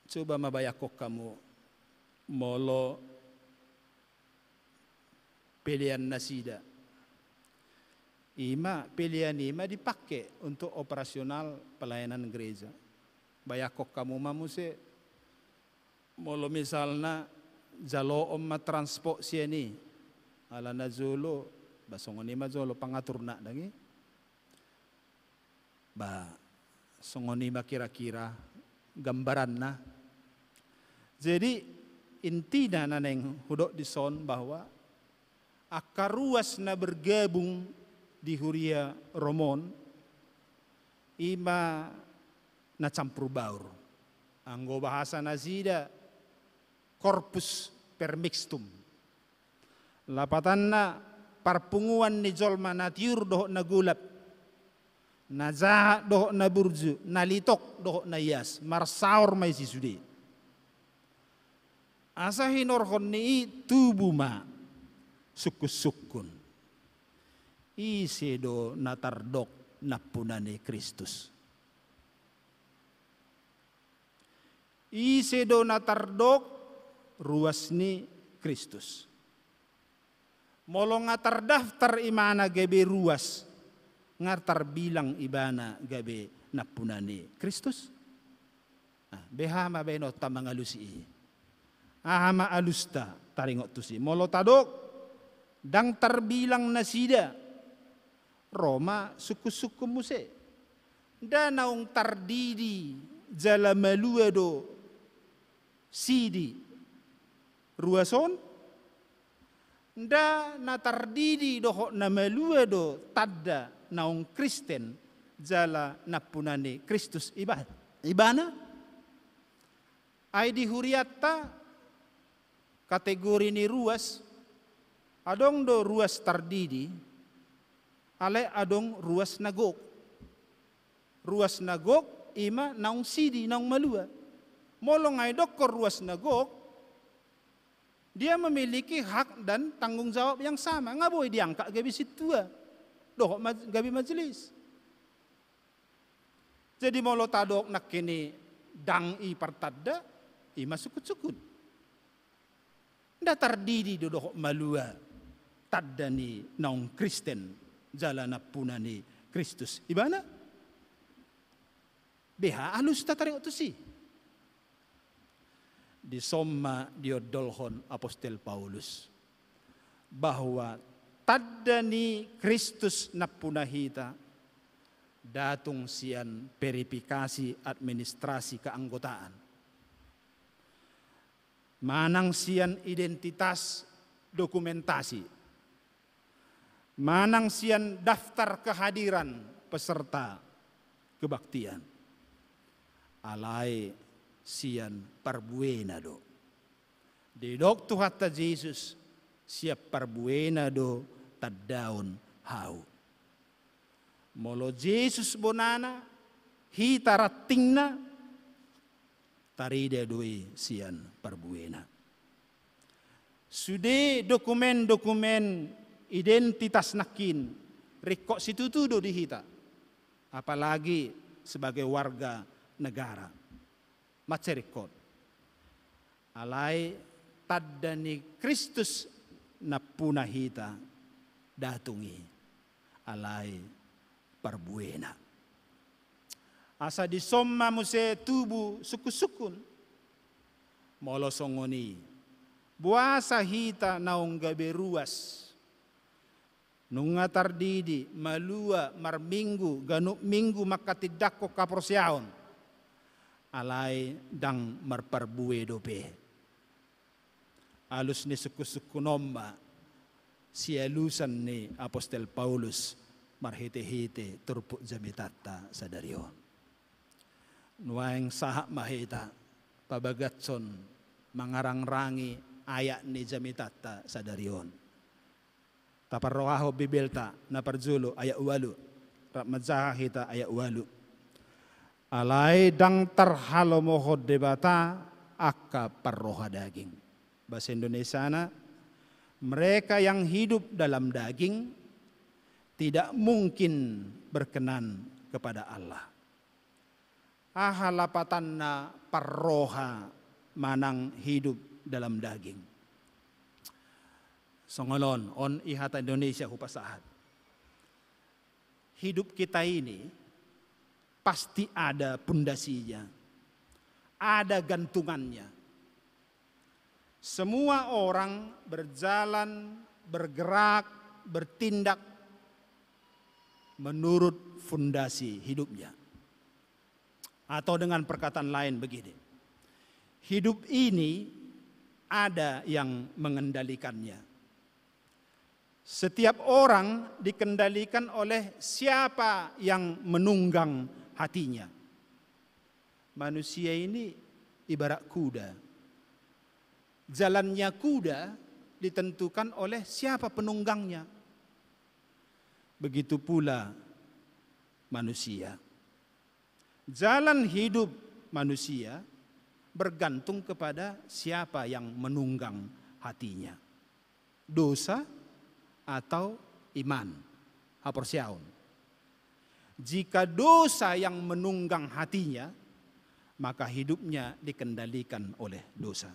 Coba ma bayangkon hamu, molo pelean nasida, i ma, pelean i ma dipake untuk operasional pelayanan gereja. Bayangkon hamu ma muse, molo misalna jaloon ma transport sian i, ala na jolo, ba songon i ma jolo pangaturna, ndang i? Ba, songon i ma kira-kira gambaranna. Jadi, intina na naeng hudok dison bahwa angka ruas na bergabung di huria Rom on, i ma na campur baur. Anggo bahasa nasida, corpus permixtum. Lapatanna, parpunguan ni jolma na tiur dohot na golap, na jahat dohot na burju, na litok dohot na ias, marsaor ma isi sude. Asa hinorhon ni i tubu ma sungkun-sungkun. Ise do na tardok nampuna ni Kristus? Ise do na tardok ruas ni Kristus? Molo nga tardaftar imana gabe ruas, Nga tarbilang ibana gabe nampuna ni Kristus? Nah, beha ma baenonta mangalusi i. Aha ma alusta taringot tusi? Molo tadok, ndang tarbilang nasida, ro ma sungkun-sungkun muse. Nda naung tardidi jala malua do sidi ruas on? Nda na tardidi dohot na malua do tanda naung Kristen jala nampuna ni Kristus iba-, ibana? Ai di hurianta kategori ni ruas, adong do ruas tardidi, alai adong ruas na gok. Ruas na gok ima naung sidi, naung malua. Molo nga didokkon ruas na gok, dia memiliki hak dan tanggung jawab yang sama. Nga boi diangkat gabe sintua dohot maj-, gabe majelis. Jadi molo tadok nangkin i ndang i partanda, ima sungkun-sungkun. Nda tardidi do dohot malua tanda ni naung Kristen jala nampuna ni Kristus ibana? Beha alusta taringot tusi? Dison ma diondolhon apostel Paulus bahwa tanda ni Kristus nampuna hita nda tung sian verifikasi administrasi keanggotaan, manang sian identitas dokumentasi, manang sian daftar kehadiran peserta kebaktian. Alai sian parbuena do. Didok Tuhanta Jesus, sian parbuena do tandaon hau. Molo Jesus bonana, hita rantingna, tarida do i sian parbuena. Sude dokumen-dokumen identitas nangkin ringkot situtu do di hita, apalagi sebagai warga negara. Mansai ringkot. Alai tanda ni Kristus nampuna hita nda tung i, alai parbuena. Asa dison ma muse tubu sungkun-sungkun. Molo songon i, boasa hita naung gabe ruas, nunga tardidi, malua, marminggu, ganup minggu mangkatindangkon haporseaon, alai ndang marparbue dope? Alus ni sungkun-sungkun on ma sialusan ni apostel Paulus marhite-hite turpuk jamitanta sadari on. Nuaeng sahat ma hita pabagashon mangarangrangi ayat ni jamitanta sadari on. Taparrohahon Bibelta, na parjolo ayat ualu. Rap manjaha hita ayat ualu. Alai ndang tarhalomohon Debata angka parroha daging. Bahasa Indonesiana, mereka yang hidup dalam daging tidak mungkin berkenan kepada Allah. Aha lapatanna parroha manang hidup dalam daging? Songon on, on i hata Indonesia hupasahat. Hidup kita ini pasti ada pondasinya, ada gantungannya. Semua orang berjalan, bergerak, bertindak menurut fondasi hidupnya. Atau dengan perkataan lain begini, hidup ini ada yang mengendalikannya. Setiap orang dikendalikan oleh siapa yang menunggang hatinya. Manusia ini ibarat kuda. Jalannya kuda ditentukan oleh siapa penunggangnya. Begitu pula manusia. Jalan hidup manusia bergantung kepada siapa yang menunggang hatinya. Dosa atau iman, haporseaon. Jika dosa yang menunggang hatinya, maka hidupnya dikendalikan oleh dosa.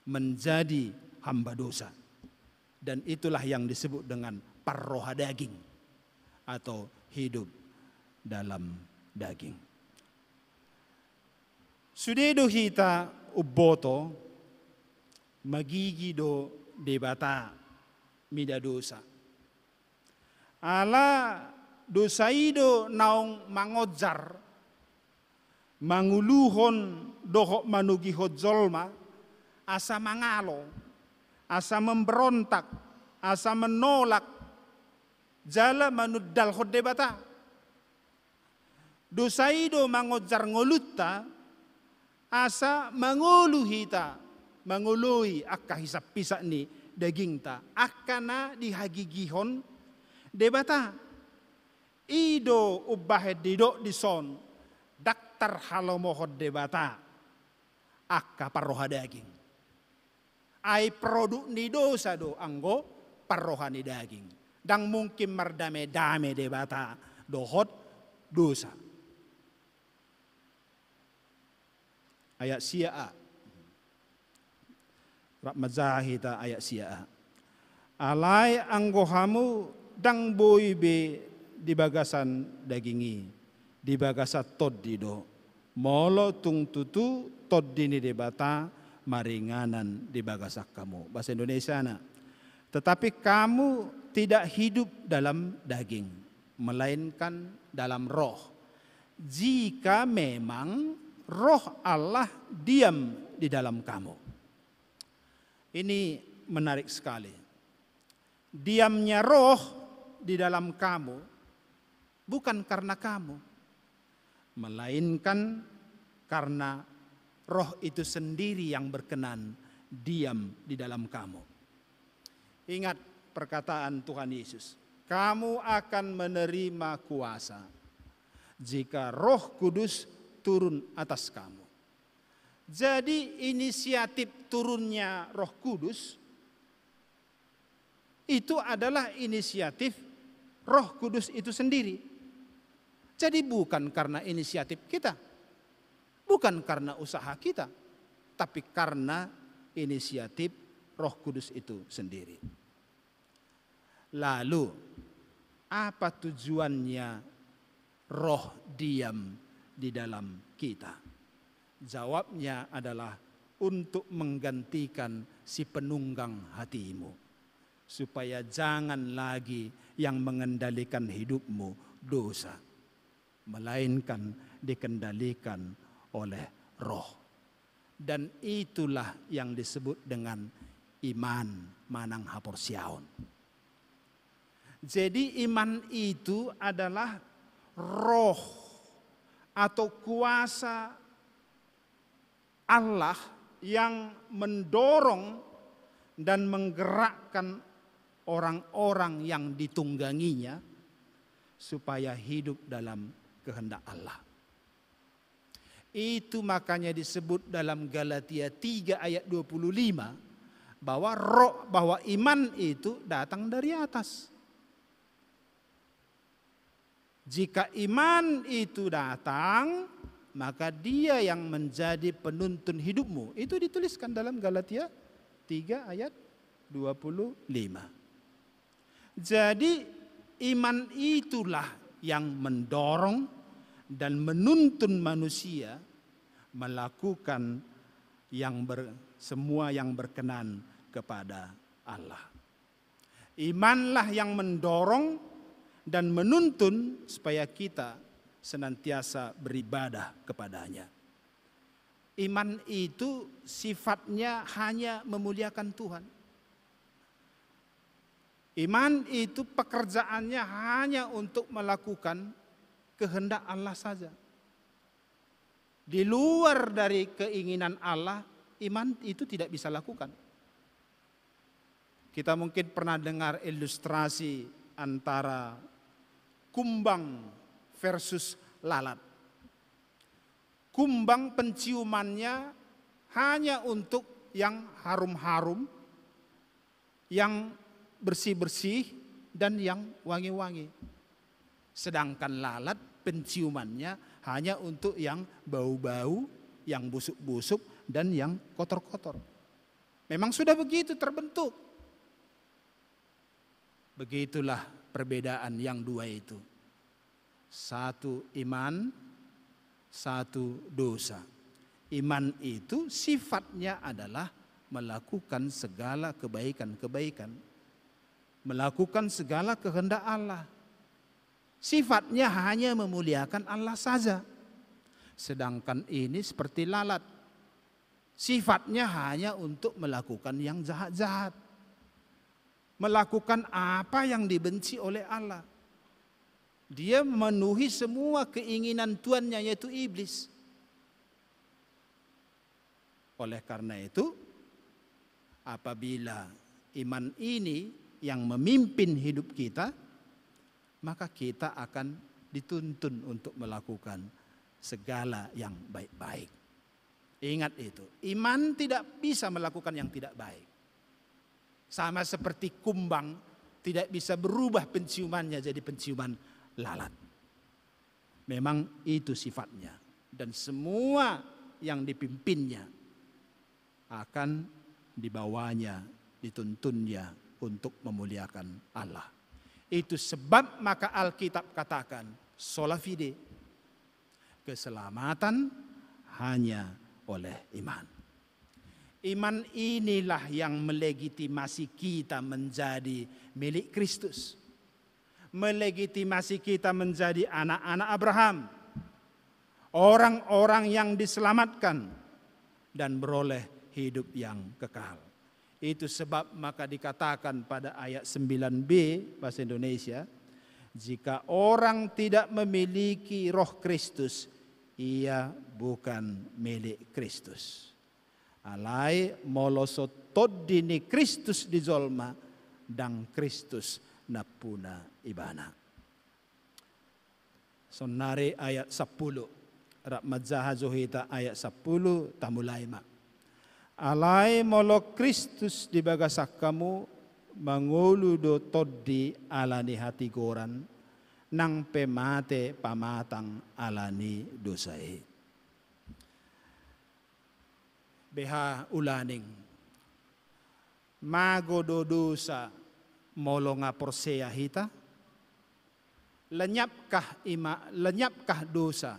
Menjadi hamba dosa. Dan itulah yang disebut dengan parroha daging atau hidup dalam daging. Sude do hita umboto, magigi do Debata mida dosa. Ala dosa i do naung mangonjar, manguluhon dohot manogihon jolma, asa mangalo, asa memberontak, asa menolak, jala manundalhon Debata. Dosa i do mangonjar ngolunta, asa mangolu hita, mangoloi angka hisap-hisap ni dagingta, angka na dihagigihon Debata. I do umbahen didok dison, ndang tarhalomohon Debata angka parroha daging. Ai produk ni dosa do anggo parroha ni daging. Ndang mungkin mardame-dame Debata dohot dosa. Ayat sia a. Rap manjaha hita ayat sia a. Alai anggo hamu ndang boi be di bagasan daging i, di bagasan tondi do. Molo tung tutu tondi ni Debata maringanan di bagasan hamu. Bahasa Indonesiana. Tetapi kamu tidak hidup dalam daging, melainkan dalam Roh. Jika memang Roh Allah diam di dalam kamu. Ini menarik sekali. Diamnya Roh di dalam kamu bukan karena kamu, melainkan karena Roh itu sendiri yang berkenan diam di dalam kamu. Ingat perkataan Tuhan Yesus, "Kamu akan menerima kuasa jika Roh Kudus turun atas kamu." Jadi, inisiatif turunnya Roh Kudus itu adalah inisiatif Roh Kudus itu sendiri. Jadi, bukan karena inisiatif kita, bukan karena usaha kita, tapi karena inisiatif Roh Kudus itu sendiri. Lalu, apa tujuannya Roh diam di dalam kita? Jawabnya adalah untuk menggantikan si penunggang hatimu, supaya jangan lagi yang mengendalikan hidupmu dosa, melainkan dikendalikan oleh Roh. Dan itulah yang disebut dengan iman manang haporseaon. Jadi, iman itu adalah roh atau kuasa Allah yang mendorong dan menggerakkan orang-orang yang ditungganginya supaya hidup dalam kehendak Allah. Itu makanya disebut dalam Galatia tiga ayat dua puluh lima bahwa roh, bahwa iman itu datang dari atas. Jika iman itu datang, maka dia yang menjadi penuntun hidupmu. Itu dituliskan dalam Galatia tiga ayat dua puluh lima. Jadi, iman itulah yang mendorong dan menuntun manusia melakukan yang ber-, semua yang berkenan kepada Allah. Imanlah yang mendorong dan menuntun supaya kita senantiasa beribadah kepada-Nya. Iman itu sifatnya hanya memuliakan Tuhan. Iman itu pekerjaannya hanya untuk melakukan kehendak Allah saja. Di luar dari keinginan Allah, iman itu tidak bisa lakukan. Kita mungkin pernah dengar ilustrasi antara kumbang versus lalat. Kumbang penciumannya hanya untuk yang harum-harum, yang bersih-bersih, dan yang wangi-wangi. Sedangkan lalat penciumannya hanya untuk yang bau-bau, yang busuk-busuk, dan yang kotor-kotor. Memang sudah begitu terbentuk. Begitulah perbedaan yang dua itu. Satu iman, satu dosa. Iman itu sifatnya adalah melakukan segala kebaikan-kebaikan, melakukan segala kehendak Allah. Sifatnya hanya memuliakan Allah saja. Sedangkan ini seperti lalat. Sifatnya hanya untuk melakukan yang jahat-jahat. Melakukan apa yang dibenci oleh Allah. Dia memenuhi semua keinginan tuannya, yaitu iblis. Oleh karena itu, apabila iman ini yang memimpin hidup kita, maka kita akan dituntun untuk melakukan segala yang baik-baik. Ingat itu, iman tidak bisa melakukan yang tidak baik. Sama seperti kumbang tidak bisa berubah penciumannya jadi penciuman lalat. Memang itu sifatnya. Dan semua yang dipimpinnya akan dibawanya, dituntunnya untuk memuliakan Allah. Itu sebab maka Alkitab katakan, sola fide, keselamatan hanya oleh iman. Iman inilah yang melegitimasi kita menjadi milik Kristus. Melegitimasi kita menjadi anak-anak Abraham. Orang-orang yang diselamatkan dan beroleh hidup yang kekal. Itu sebab maka dikatakan pada ayat sembilan b bahasa Indonesia, jika orang tidak memiliki roh Kristus, ia bukan milik Kristus. Alai molo so tondi ni Kristus di jolma, ndang Kristus nampuna ibana. Saonnari ayat sampulu. Rap manjaha jo hita ayat sampulu, tamulai ma. Alai molo Kristus di bagasan hamu, mangolu do tondi ala ni hatigoran, nang pe mate pamatang ala ni dosa i. Beha ulaning. Mago do dosa molo nga porsea hita? Lenyapkah ima-, lenyapkah dosa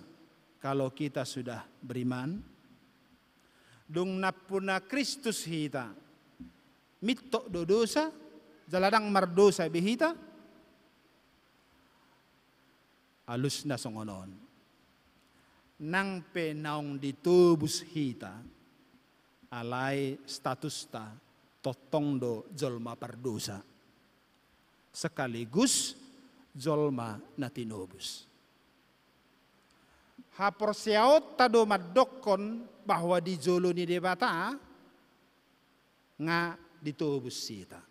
kalau kita sudah beriman? Dung nampuna Kristus hita, mintor do dosa, jala ndang mardosa be hita? Alusna songon on. Nang pe naung ditobus hita, alai statusta tongtong do jolma pardosa. Sekaligus jolma na tinobus. Haporseaonta do mandokkon bahwa di jolo ni Debata nga ditobus hita.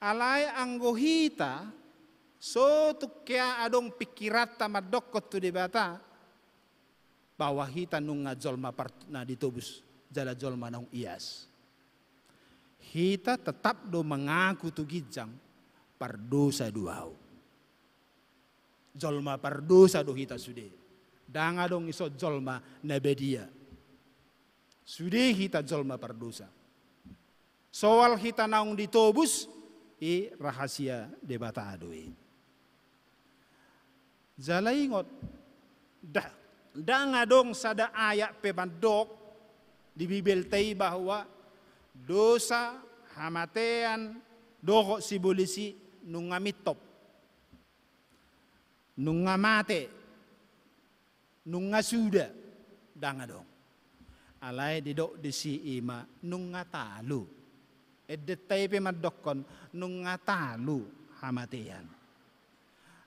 Alai anggo hita, so tung hea adong pingkiranta mandokkon tu Debata, bahwa hita nunga jolma par-, na ditobus, jala jolma naung ias. Hita tetap do mangaku tu ginjang, pardosa do ahu. Jolma pardosa do hita sude. Ndang adong ison jolma na badia. Sude hita jolma pardosa. Soal hita naung ditobus, i rahasia Debata do i. Jala ingot, nda-, ndang adong sada ayat pe mandok di Bibelta i bahwa dosa, hamatean, dohot sibolis i nunga mintop. Nunga mate, nunga suda, ndang adong. Alai didok disi ima nunga talu. Endenta i pe mandokkon nunga talu hamatean.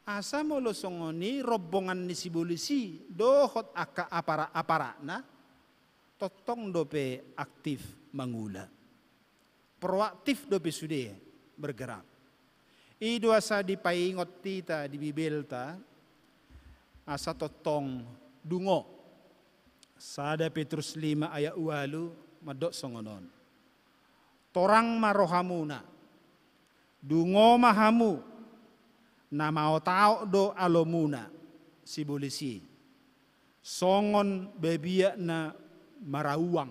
Asa molo songon i rombongan ni sibolis i dohot angka aparat-aparatna, tongtong dope aktif mangula. Proaktif dope sude bergerak. I do asa dipaingot hita di Bibelta, asa tongtong dungo. Sada Petrus lima ayat ualu mandok songon on. Torang ma rohamuna. Dungo ma hamu, na maotaot do alomuna, sibolis i. Songon babiat na marauang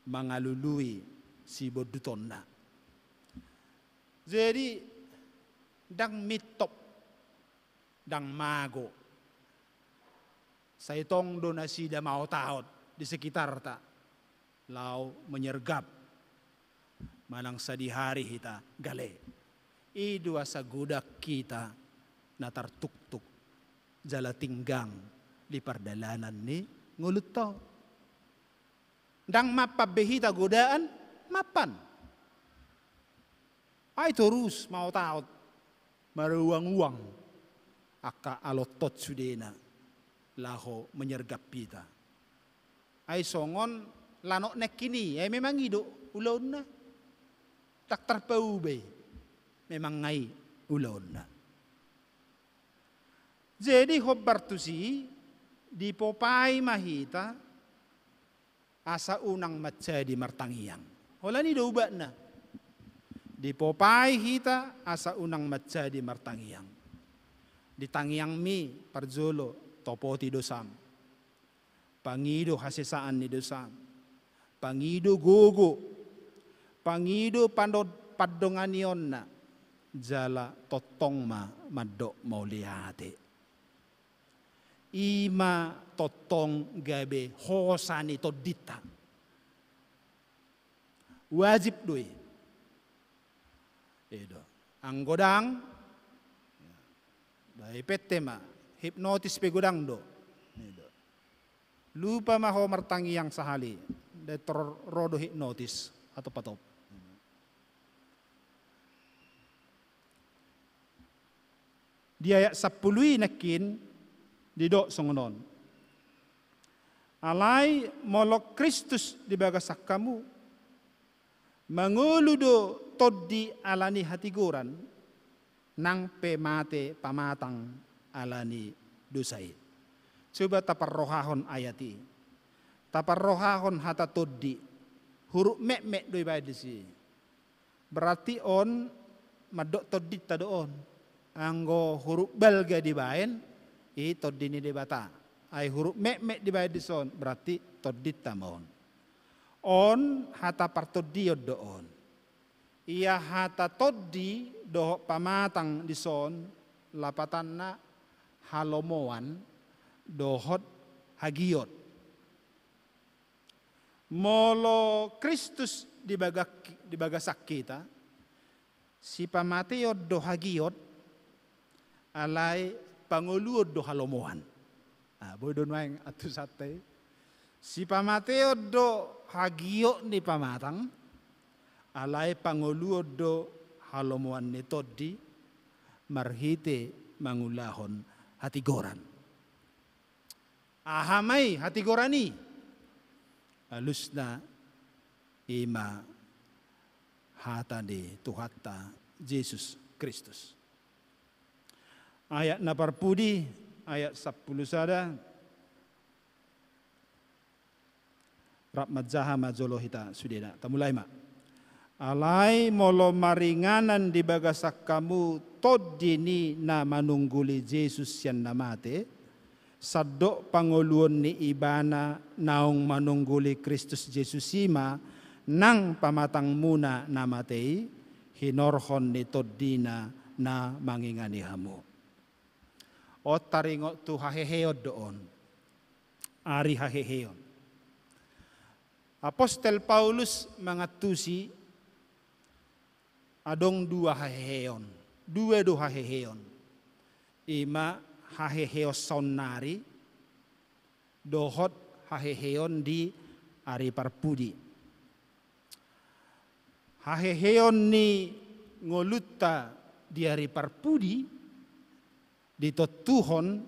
mangalului sibondutonna. Jadi, ndang mintop Ndang mago. Sai tong do nasida maotaot di sekitarta laho menyergap. Manang sadihari hita gale. I do asa godang hita na tartuktuk jala tinggang di pardalanan ni ngolunta on. Ndang mampan be hita godaan, mampan. Ai torus maotaot, maruanguang angka alot on sudena laho menyergap hita. Ai songon lanok nangkin i, ai memang i do ulaonna. Ndang tarpauba i, memang nga i ulaonna. Jadi hombar tusi, dipopai ma hita asa unang manjadi martangiang. Holan i do ubatna. Dipopai hita asa unang manjadi martangiang. Di tangiangmi parjolo, topoti dosam. Pangido hasesaan ni dosam. Pangido gogo. Pangido pando-, pandonganionna. Jala tongtong ma mandok mauliate. I ma tongtong gabe hosa ni tondinta. Wajib do i. I do. Anggo ndang, ba i pette ma, hipnotis pe godang do. I do. Lupa ma ho martangiang sahali, ndai tor ro do hipnotis, atop-atop. Di ayat sampulu i nangkin didok songon on. Alai molo Kristus di bagasan hamu, mangolu do tondi ala ni hatigoran, nang pe mate pamatang ala ni dosa i. Coba taparrohahon ayat i. Taparrohahon hata tondi. Huruf metmet do ibaen disi. Berarti on mandok tondinta do on. Anggo huruf balga dibaen, i tondi ni Debata. Ai huruf metmet dibaen dison, berarti tondinta ma on. On hata partondion do on. Ia hata tondi dohot pamatang dison, lapatanna halomoan dohot hagiot. Molo Kristus di bagak-, di bagasan hita, sipamateon do hagiot, alai pangoluon do halomoan. Ah, boi do nuaeng antusanta i. Sipamateon do hagiot ni pamatang, alai pangoluon do halomoan ni tondi, marhite mangulahon hatigoran. Aha ma i hatigoran i? Alusna i ma hata ni Tuhanta Jesus Kristus. Ayat na parpudi, ayat sampulu sada. Rap manjaha ma jolo hita sudena. Tamulai ma. Alai molo maringanan di bagasan hamu tondi ni na manungguli Jesus sian na mate, sandok pangoluon ni Ibana naung manungguli Kristus Jesus i ma nang pamatangmuna na mate i, hinorhon ni tondina na mangingani hamu. On taringot tu haheheon do on. Ari haheheon. Apostel Paulus mangantusi adong dua haheheon. Dua do haheheon. I ma haheheon saonnari, dohot haheheon di ari parpudi. Haheheon ni ngolunta di ari parpudi, ditontuhon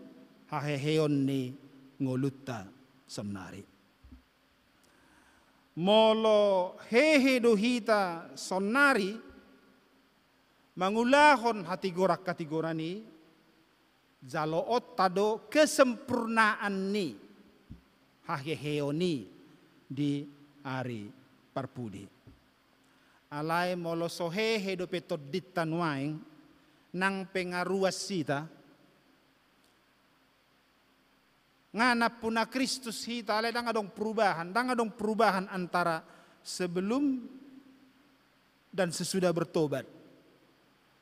haheheon ni ngolunta saonnari. Molo hehe do hita saonnari, mangulahon hatigoran-hatigoran i, jaloonta do kesempurnaan ni haheheon i di ari parpudi. Alai molo so hehe dope tondinta nuaeng, nang pe nga ruas hita, nga nampuna Kristus hita, alai ndang adong perubahan, ndang adong perubahan antara sebelum dan sesudah bertobat.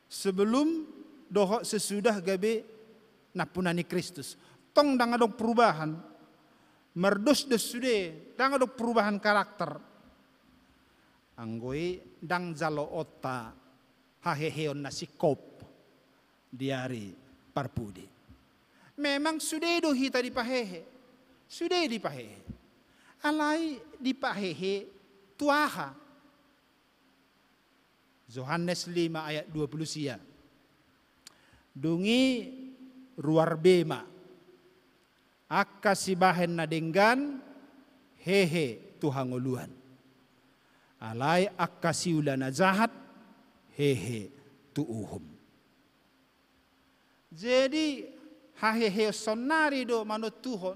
Sebelum dohot sesudah gabe nampuna ni Kristus. Tong ndang adong perubahan. Mardosdos sude, ndang adong perubahan karakter. Anggo i ndang jaloonta haheheon na singkop di ari parpudi. Memang sude do hita dipahehe. Sude dipahehe. Alai dipahehe tu aha? Johannes lima ayat dua puluh sia. Dung i ruar be ma angka sibahen na denggan hehe tu hangoluan. Alai angka siula na jahat hehe tu uhum. Jadi, haheheon saonnari do manontuhon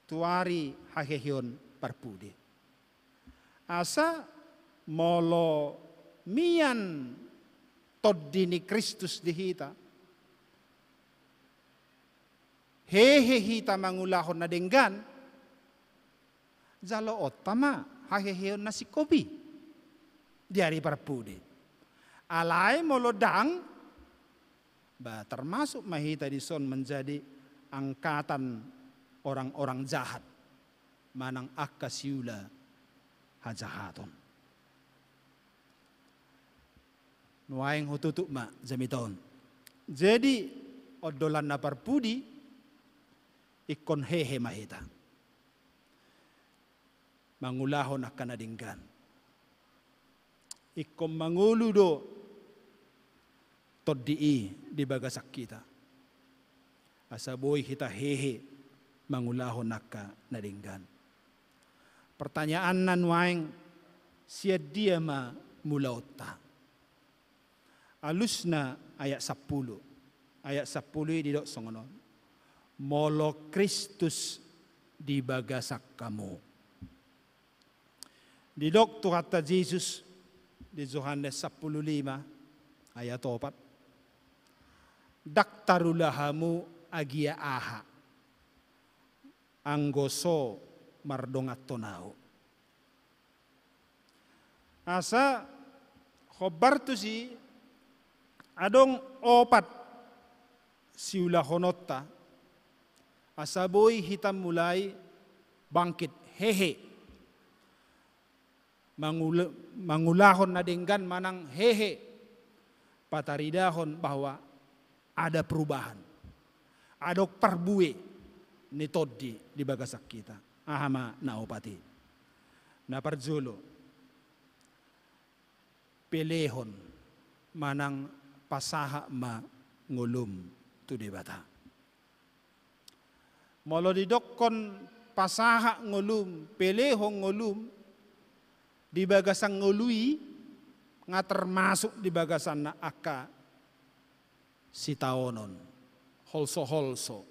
tu ari haheheon parpudi. Asa molo mian Tondi ni Kristus di hita, hehe hita mangulahon na denggan, jaloonta ma haheheon na singkop i di ari parpudi. Alai molo ndang, ba termasuk ma hita dison menjadi angkatan orang-orang jahat, manang angka siula hajahaton. Nuaeng hututup ma jamita on. Jadi, ondolan na parpudi, ingkon hehe ma hita mangulahon angka na denggan. Ingkon mangolu do Tondi i di bagasan hita, asa boi hita hehe mangulahon angka na denggan. Pertanyaanna nuaeng, sian dia ma mulaonta? Alusna ayat sampulu. Ayat sampulu i didok songon on: Molo Kristus di bagasan hamu. Didok Tuhanta Jesus di Johannes sampulu lima ayat opat: Ndang tarula hamu agia aha, anggo so mardonganhon Ahu. Asa hombar tusi adong opat siulahononta, asa boi hita mulai bangkit, hehe. Mangul-, mangulahon na denggan manang hehe pataridahon bahwa ada perubahan. Adong parbue ni Tondi di bagasan hita. Aha ma na opat i? Na parjolo, pelehon manang pasahat ma ngolum tu Debata. Molo didokkon pasahat ngolum, pelehon ngolum, di bagasan ngolu i nga termasuk di bagasanna angka sitaonon, holso-holso,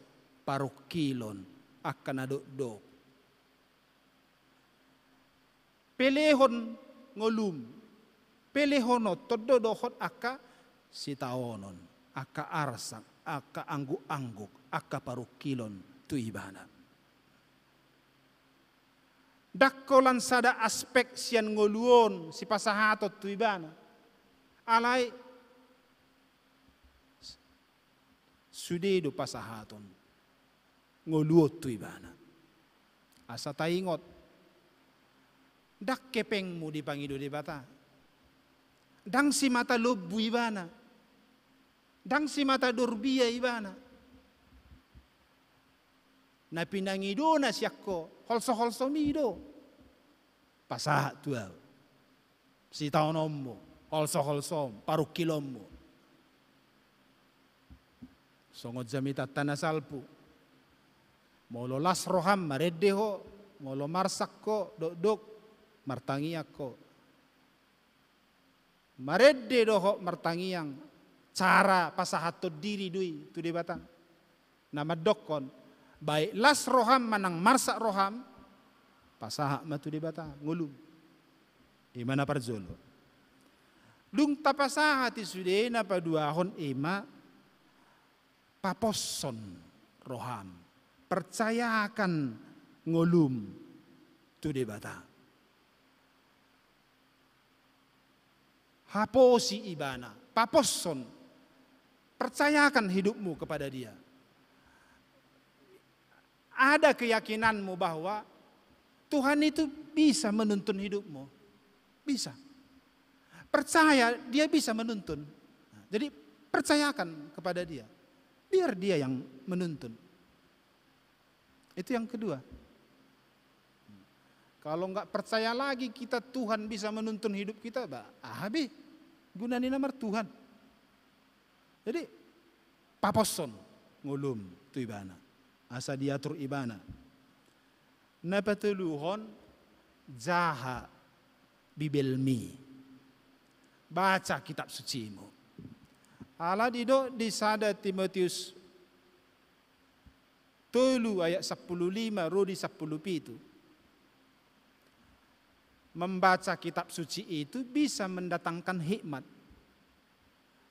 parungkilon, angka na dokdok. Pelehon ngolum, pelehononhon do dohot angka sitaonon, angka arsak, angka angguk-angguk, angka parungkilon tu ibana. Ndang holan sada aspek sian ngolu on sipasahaton tu ibana. Alai sude do pasahaton ngolu on tu ibana. Asa taingot, ndang hepengmu dipangido Debata. Ndang simata lombu ibana. Ndang simata dorbia ibana. Na pinangidona sian ho, holso-holsomi do. Pasahat tu ahu sitaononmu, holso-holsom, parungkilonmu. Songon jamitanta na salpu. Molo las roham, marende ho, molo marsak ho, dokdok, martangiang ho. Marende dohot martangiang, cara pasahathon diri do i tu Debata. Na mandokkon, baik las roham manang marsak roham, pasahat ma tu Debata ngolum. I ma na parjolo. Dung tapasahat i sude, na paduahon i ma paposhon roham. Percayakan ngolum tu Debata. Haposi ibana, paposhon. Percayakan hidupmu kepada Dia. ada keyakinanmu bahwa Tuhan itu bisa menuntun hidupmu. Bisa. Percaya Dia bisa menuntun. Jadi, percayakan kepada Dia. Biar Dia yang menuntun. Itu yang kedua. Kalau nggak percaya lagi kita Tuhan bisa menuntun hidup kita, bah, aha be gunana martuhan. Jadi, paposhon ngolum tu Ibana. Asa diatur Ibana. Na patoluhon, jaha Bibelmi. Baca kitab sucimu. Ala didok di sada Timotius tolu ayat sampulu lima ro di sampulu pitu. Membaca kitab suci itu bisa mendatangkan hikmat.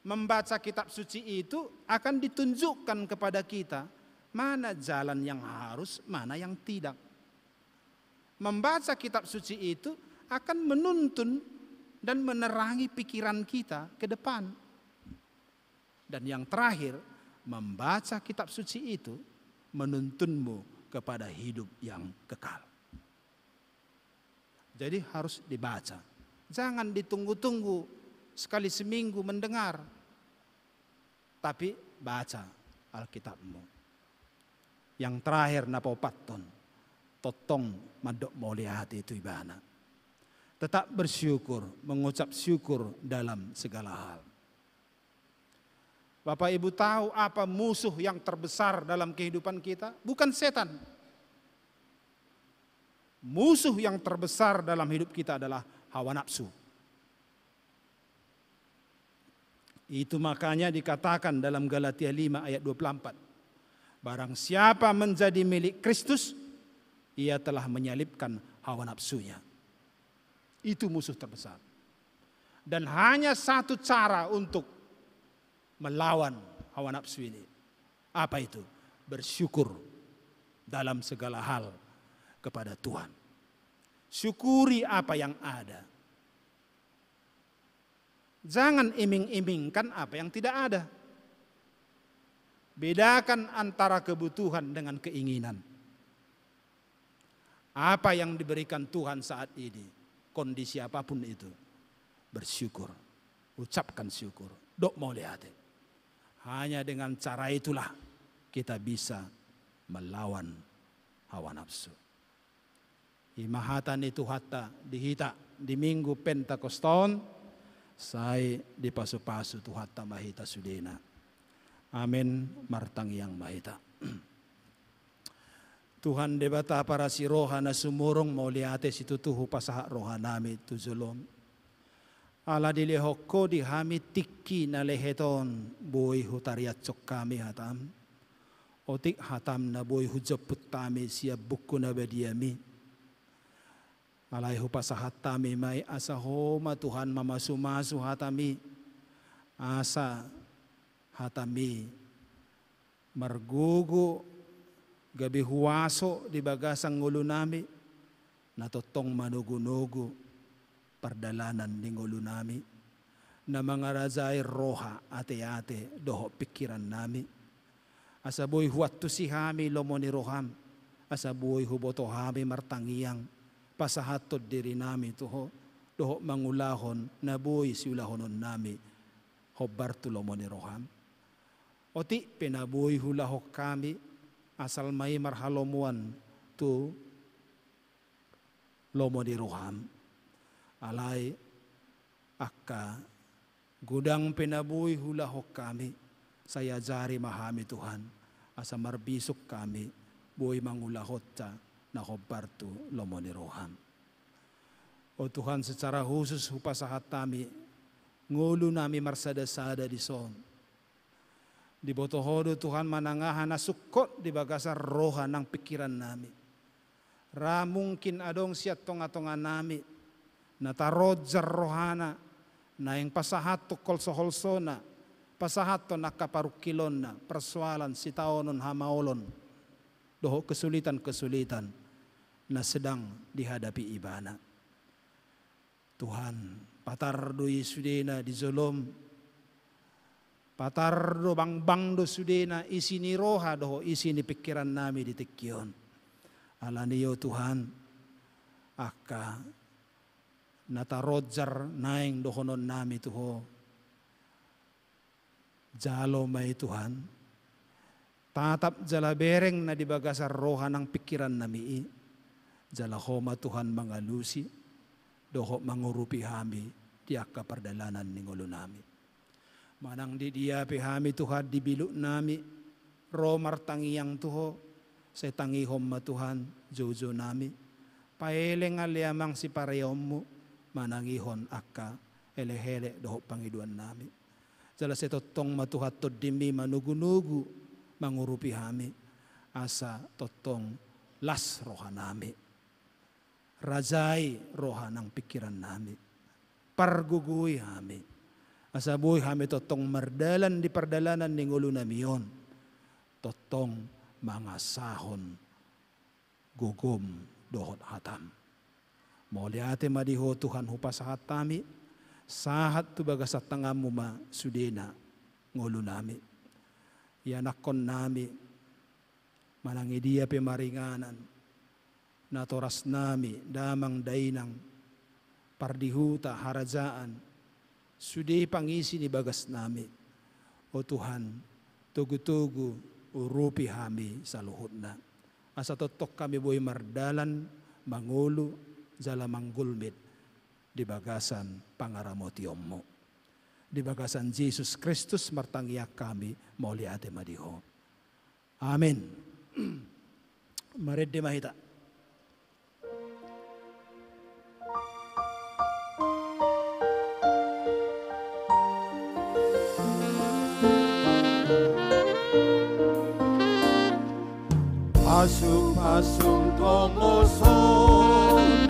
Membaca kitab suci itu akan ditunjukkan kepada kita mana jalan yang harus, mana yang tidak. Membaca kitab suci itu akan menuntun dan menerangi pikiran kita ke depan. Dan yang terakhir, membaca kitab suci itu menuntunmu kepada hidup yang kekal. Jadi harus dibaca. Jangan ditunggu-tunggu sekali seminggu mendengar. Tapi baca Alkitabmu. Yang terakhir na paopathon, tongtong mandok mauliate tu Ibana. Tetap bersyukur, mengucap syukur dalam segala hal. Bapak Ibu tahu apa musuh yang terbesar dalam kehidupan kita? Bukan setan. Musuh yang terbesar dalam hidup kita adalah hawa nafsu. Itu makanya dikatakan dalam Galatia lima ayat dua puluh empat, barang siapa menjadi milik Kristus, ia telah menyalibkan hawa nafsunya. Itu musuh terbesar. Dan hanya satu cara untuk melawan hawa nafsu ini. Apa itu? Bersyukur dalam segala hal kepada Tuhan. Syukuri apa yang ada. Jangan iming-imingkan apa yang tidak ada. Bedakan antara kebutuhan dengan keinginan. Apa yang diberikan Tuhan saat ini, kondisi apapun itu, bersyukur, ucapkan syukur, dok mauliate. Hanya dengan cara itulah kita bisa melawan hawa nafsu. I ma hata ni Tuhanta di hita di Minggu Pentakosta on, sai dipasupasu Tuhanta ma hita sudena. Amen. Martangiang ma hita. Tuhan Debata parasi roha na sumurung, mauliate situtu hupasahat rohanami tu jolom. Ala dilehon Ho di hami tingki na lehet on, boi hutariashon hami hatam. Otik hatam na boi hujomput hami sian buku na badiami. Alai hupasahat hami ma i asa Ho ma Tuhan mamasumasu hatami. Asa hatami margogo gabe huaso di bagasan ngolunami, na tongtong manogunogu pardalanan ni ngolunami, na mangarajai roha, ateate dohot pingkirannami. Asa boi huantusi hami lomo ni roham, asa boi huboto hami martangiang, pasahathon dirinami tu Ho, dohot mangulahon na boi siulahononnami hombar tu lomo ni roham. Otik pe na boi huulahon hami, asal ma i marhalomoan tu lomo ni roham. Alai angka godang pe na boi huulahon hami, sai ajari ma hami Tuhan, asa marbisuk hami boi mangulahonta na hombar tu lomo ni roham. O Tuhan, secara khusus hupasahat hami ngolunami marsadasada dison. Diboto Ho do Tuhan manang aha na sungkot di bagasan roha nang pingkirannami. Ra mungkin adong sian tongatonganami na taronjar rohana, naeng pasahathon holsoholsona, pasahathon angka parungkilonna, parsoalan, sitaonon, hamaolon dohot kesulitan-kesulitan na sedang dihadapi ibana. Tuhan, patar do i sudena di jolom. Patar do, bangbang do sudena isi ni roha dohot isi ni pingkiran nami di tingki on. Alani i, o Tuhan, angka na taronjar naeng dohonon nami tu Ho, jalo ma i, Tuhan. Tatap jala bereng na di bagasan roha nang pingkiran nami i. Jala Ho ma, Tuhan, mangalusi dohot mangurupi hami di angka pardalanan ni ngolu nami. Manang di dia pe hami, Tuhan, di biluk nami ro martangiang tu Ho, sai tangihon ma, Tuhan, joujou nami. Paeleng ale Amang sipareonmu manangihon angka elekelek dohot pangidoan nami. Jala sai tongtong ma, Tuhan, Tondim i manugunugu mangurupi hami, asa tongtong las roha nami. Rajai roha nang pingkiran nami. Pargogoi hami, asa boi hami tongtong mardalan di pardalanan ni ngolu nami on, tongtong mangasahon gogom dohot hatam. Mauliate ma di Ho, Tuhan, hupasahat hami, sahat tu bagasan tanganmu ma sudena ngolu nami. Ianakkon nami, manang i dia pe maringanan, natoras nami, damang dainang, pardihuta, harajaan, sude pangisi ni bagas nami. O Tuhan, togutogu urupi hami saluhutna, asa tongtong hami boi mardalan, mangolu, jala manggulmit di bagasan pangaramotionmu. Di bagasan Jesus Kristus martangiang hami, mauliate ma di Ho. Amen. Marende ma hita. Pasupasum tomo songon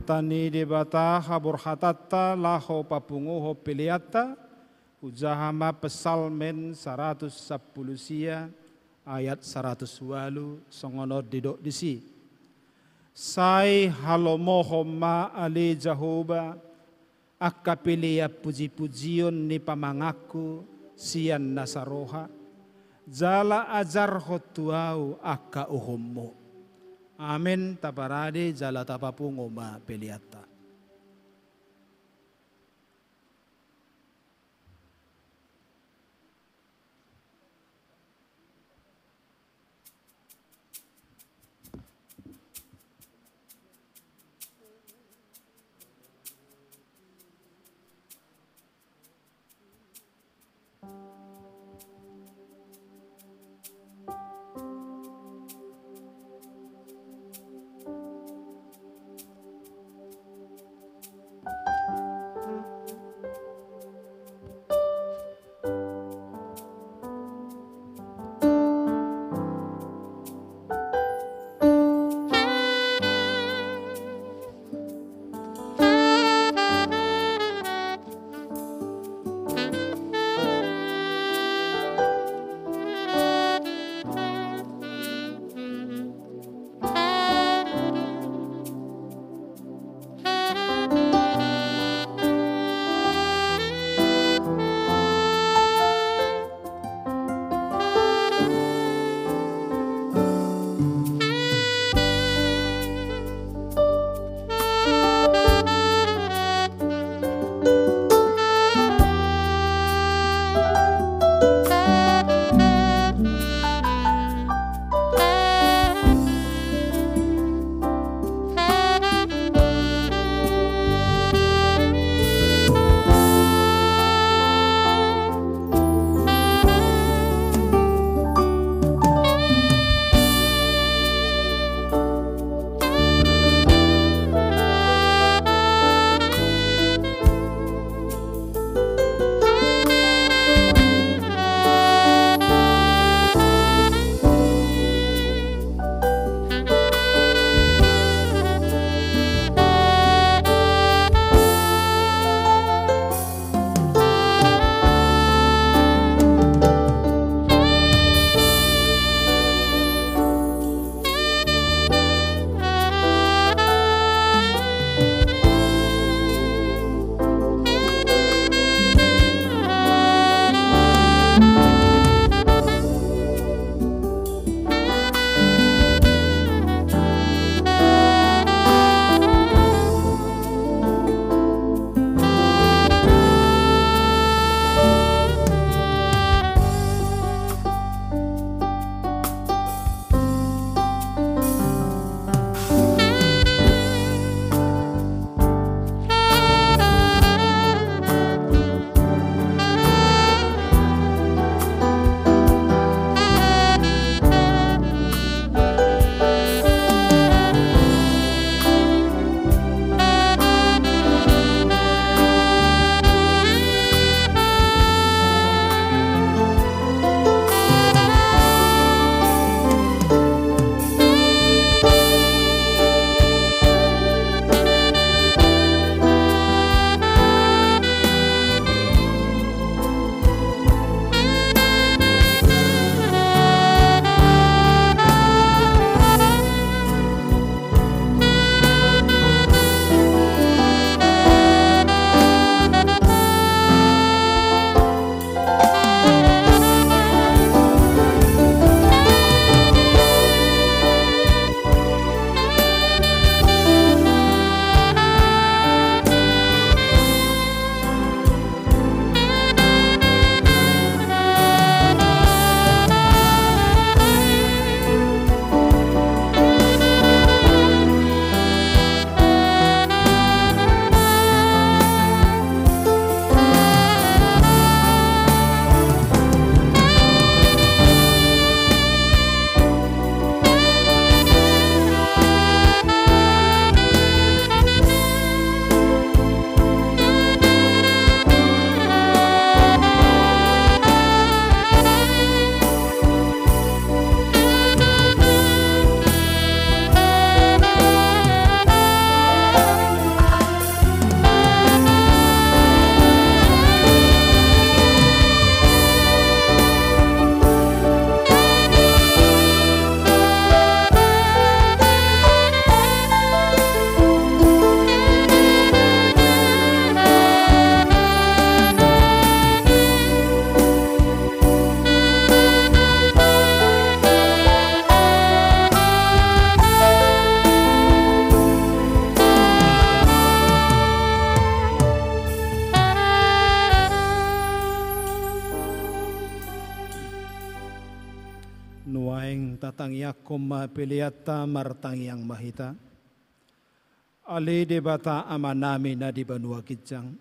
Hata ni Debata haborhatanta laho papunguhon peleanta, hujaha ma Psalmen saratus sampulu sia ayat saratus ualu, songon on didok disi: Sai halomohon ma ale Jahowa angka pelean pujipujion ni pamanganku sian nasa roha, jala ajarhon tu ahu angka uhummu. Amen. Taparade jala tapapungu ma peleanta. Tangiangkon ma peleanta, martangiang ma hita. Ale Debata Amanami na di banua ginjang,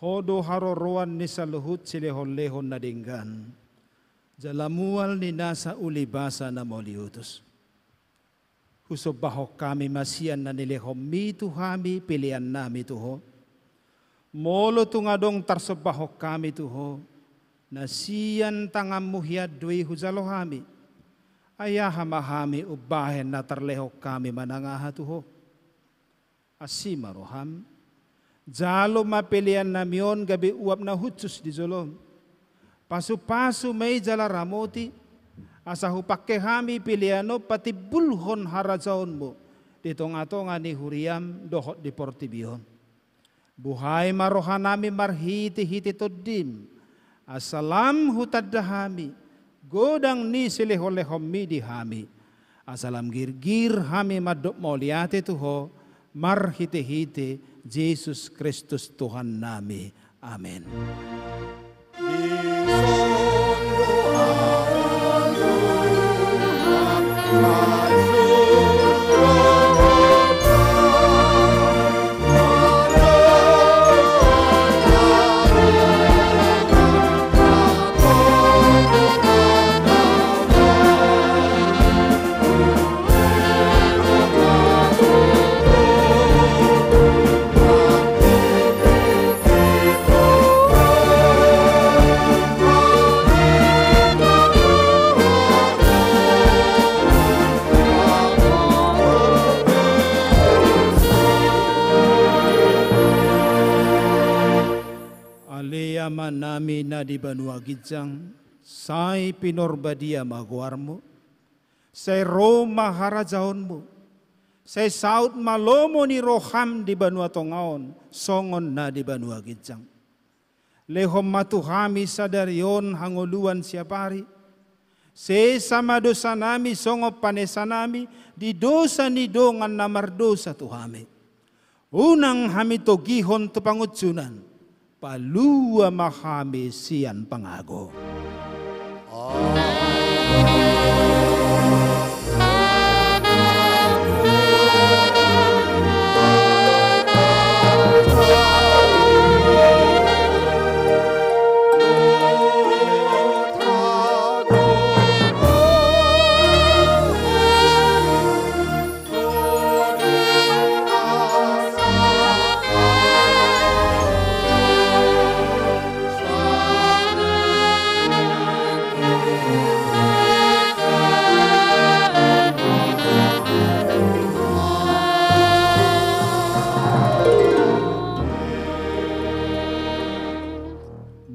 Ho do haroroan ni saluhut silehonlehon na denggan, jala mual ni nasa ulibasa na mauliutus. Husombahon hami ma sian na nilehonmi tu hami peleannami tu Ho. Molo tung adong tarsombahon hami tu Ho, na sian tanganmu hian do i hujalo hami. Ai aha ma hami umbahen na tarlehon hami manang aha tu Ho? Asi ma roham. Jalo ma peleannami on gabe uap na hushus di jolom. Pasupasu ma i jala ramoti, asa hupangke hami pelean on patimbulhon harajaonmu di tongatonga ni huriam dohot di portibi on. Buhai ma rohanami marhitehite Tondim, asa lam hutanda hami godang ni silehonlehonmi di hami, asa lam girgir hami mandok mauliate tu Ho marhitehite Jesus Kristus Tuhannami. Amen. Ale Amanami na di banua ginjang, sai pinarbadia ma goarmu. Sai ro ma harajaonmu. Sai saut ma lomo ni roham di banua tonga on songon na di banua ginjang. Lehon ma tu hami sadari on hangoluan siapari. Sesa ma dosanami songon panesanami di dosa ni dongan na mardosa tu hami. Unang hami togihon tu pangunjunan, palua ma hami sian pangago.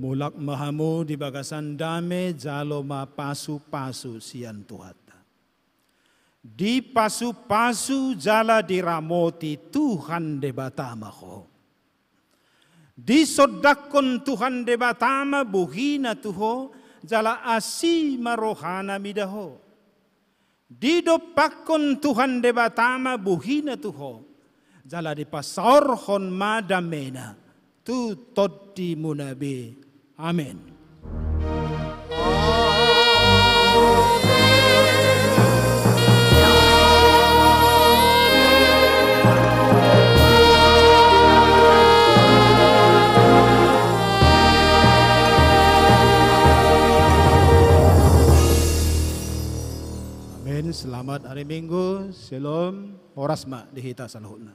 Mulak ma hamu di bagasan dame, jalo ma pasupasu sian Tuhanta. Dipasupasu jala diramoti Tuhan Debata ma ho. Disondangkon Tuhan Debata ma bohina tu ho, jala asi ma rohana mida ho. Didompakkon Tuhan Debata ma bohina tu ho, jala dipasaorhon ma damena tu tondimuna be. Amen. Amin. Selamat hari Minggu. Shalom. Horas ma di hita saluhutna.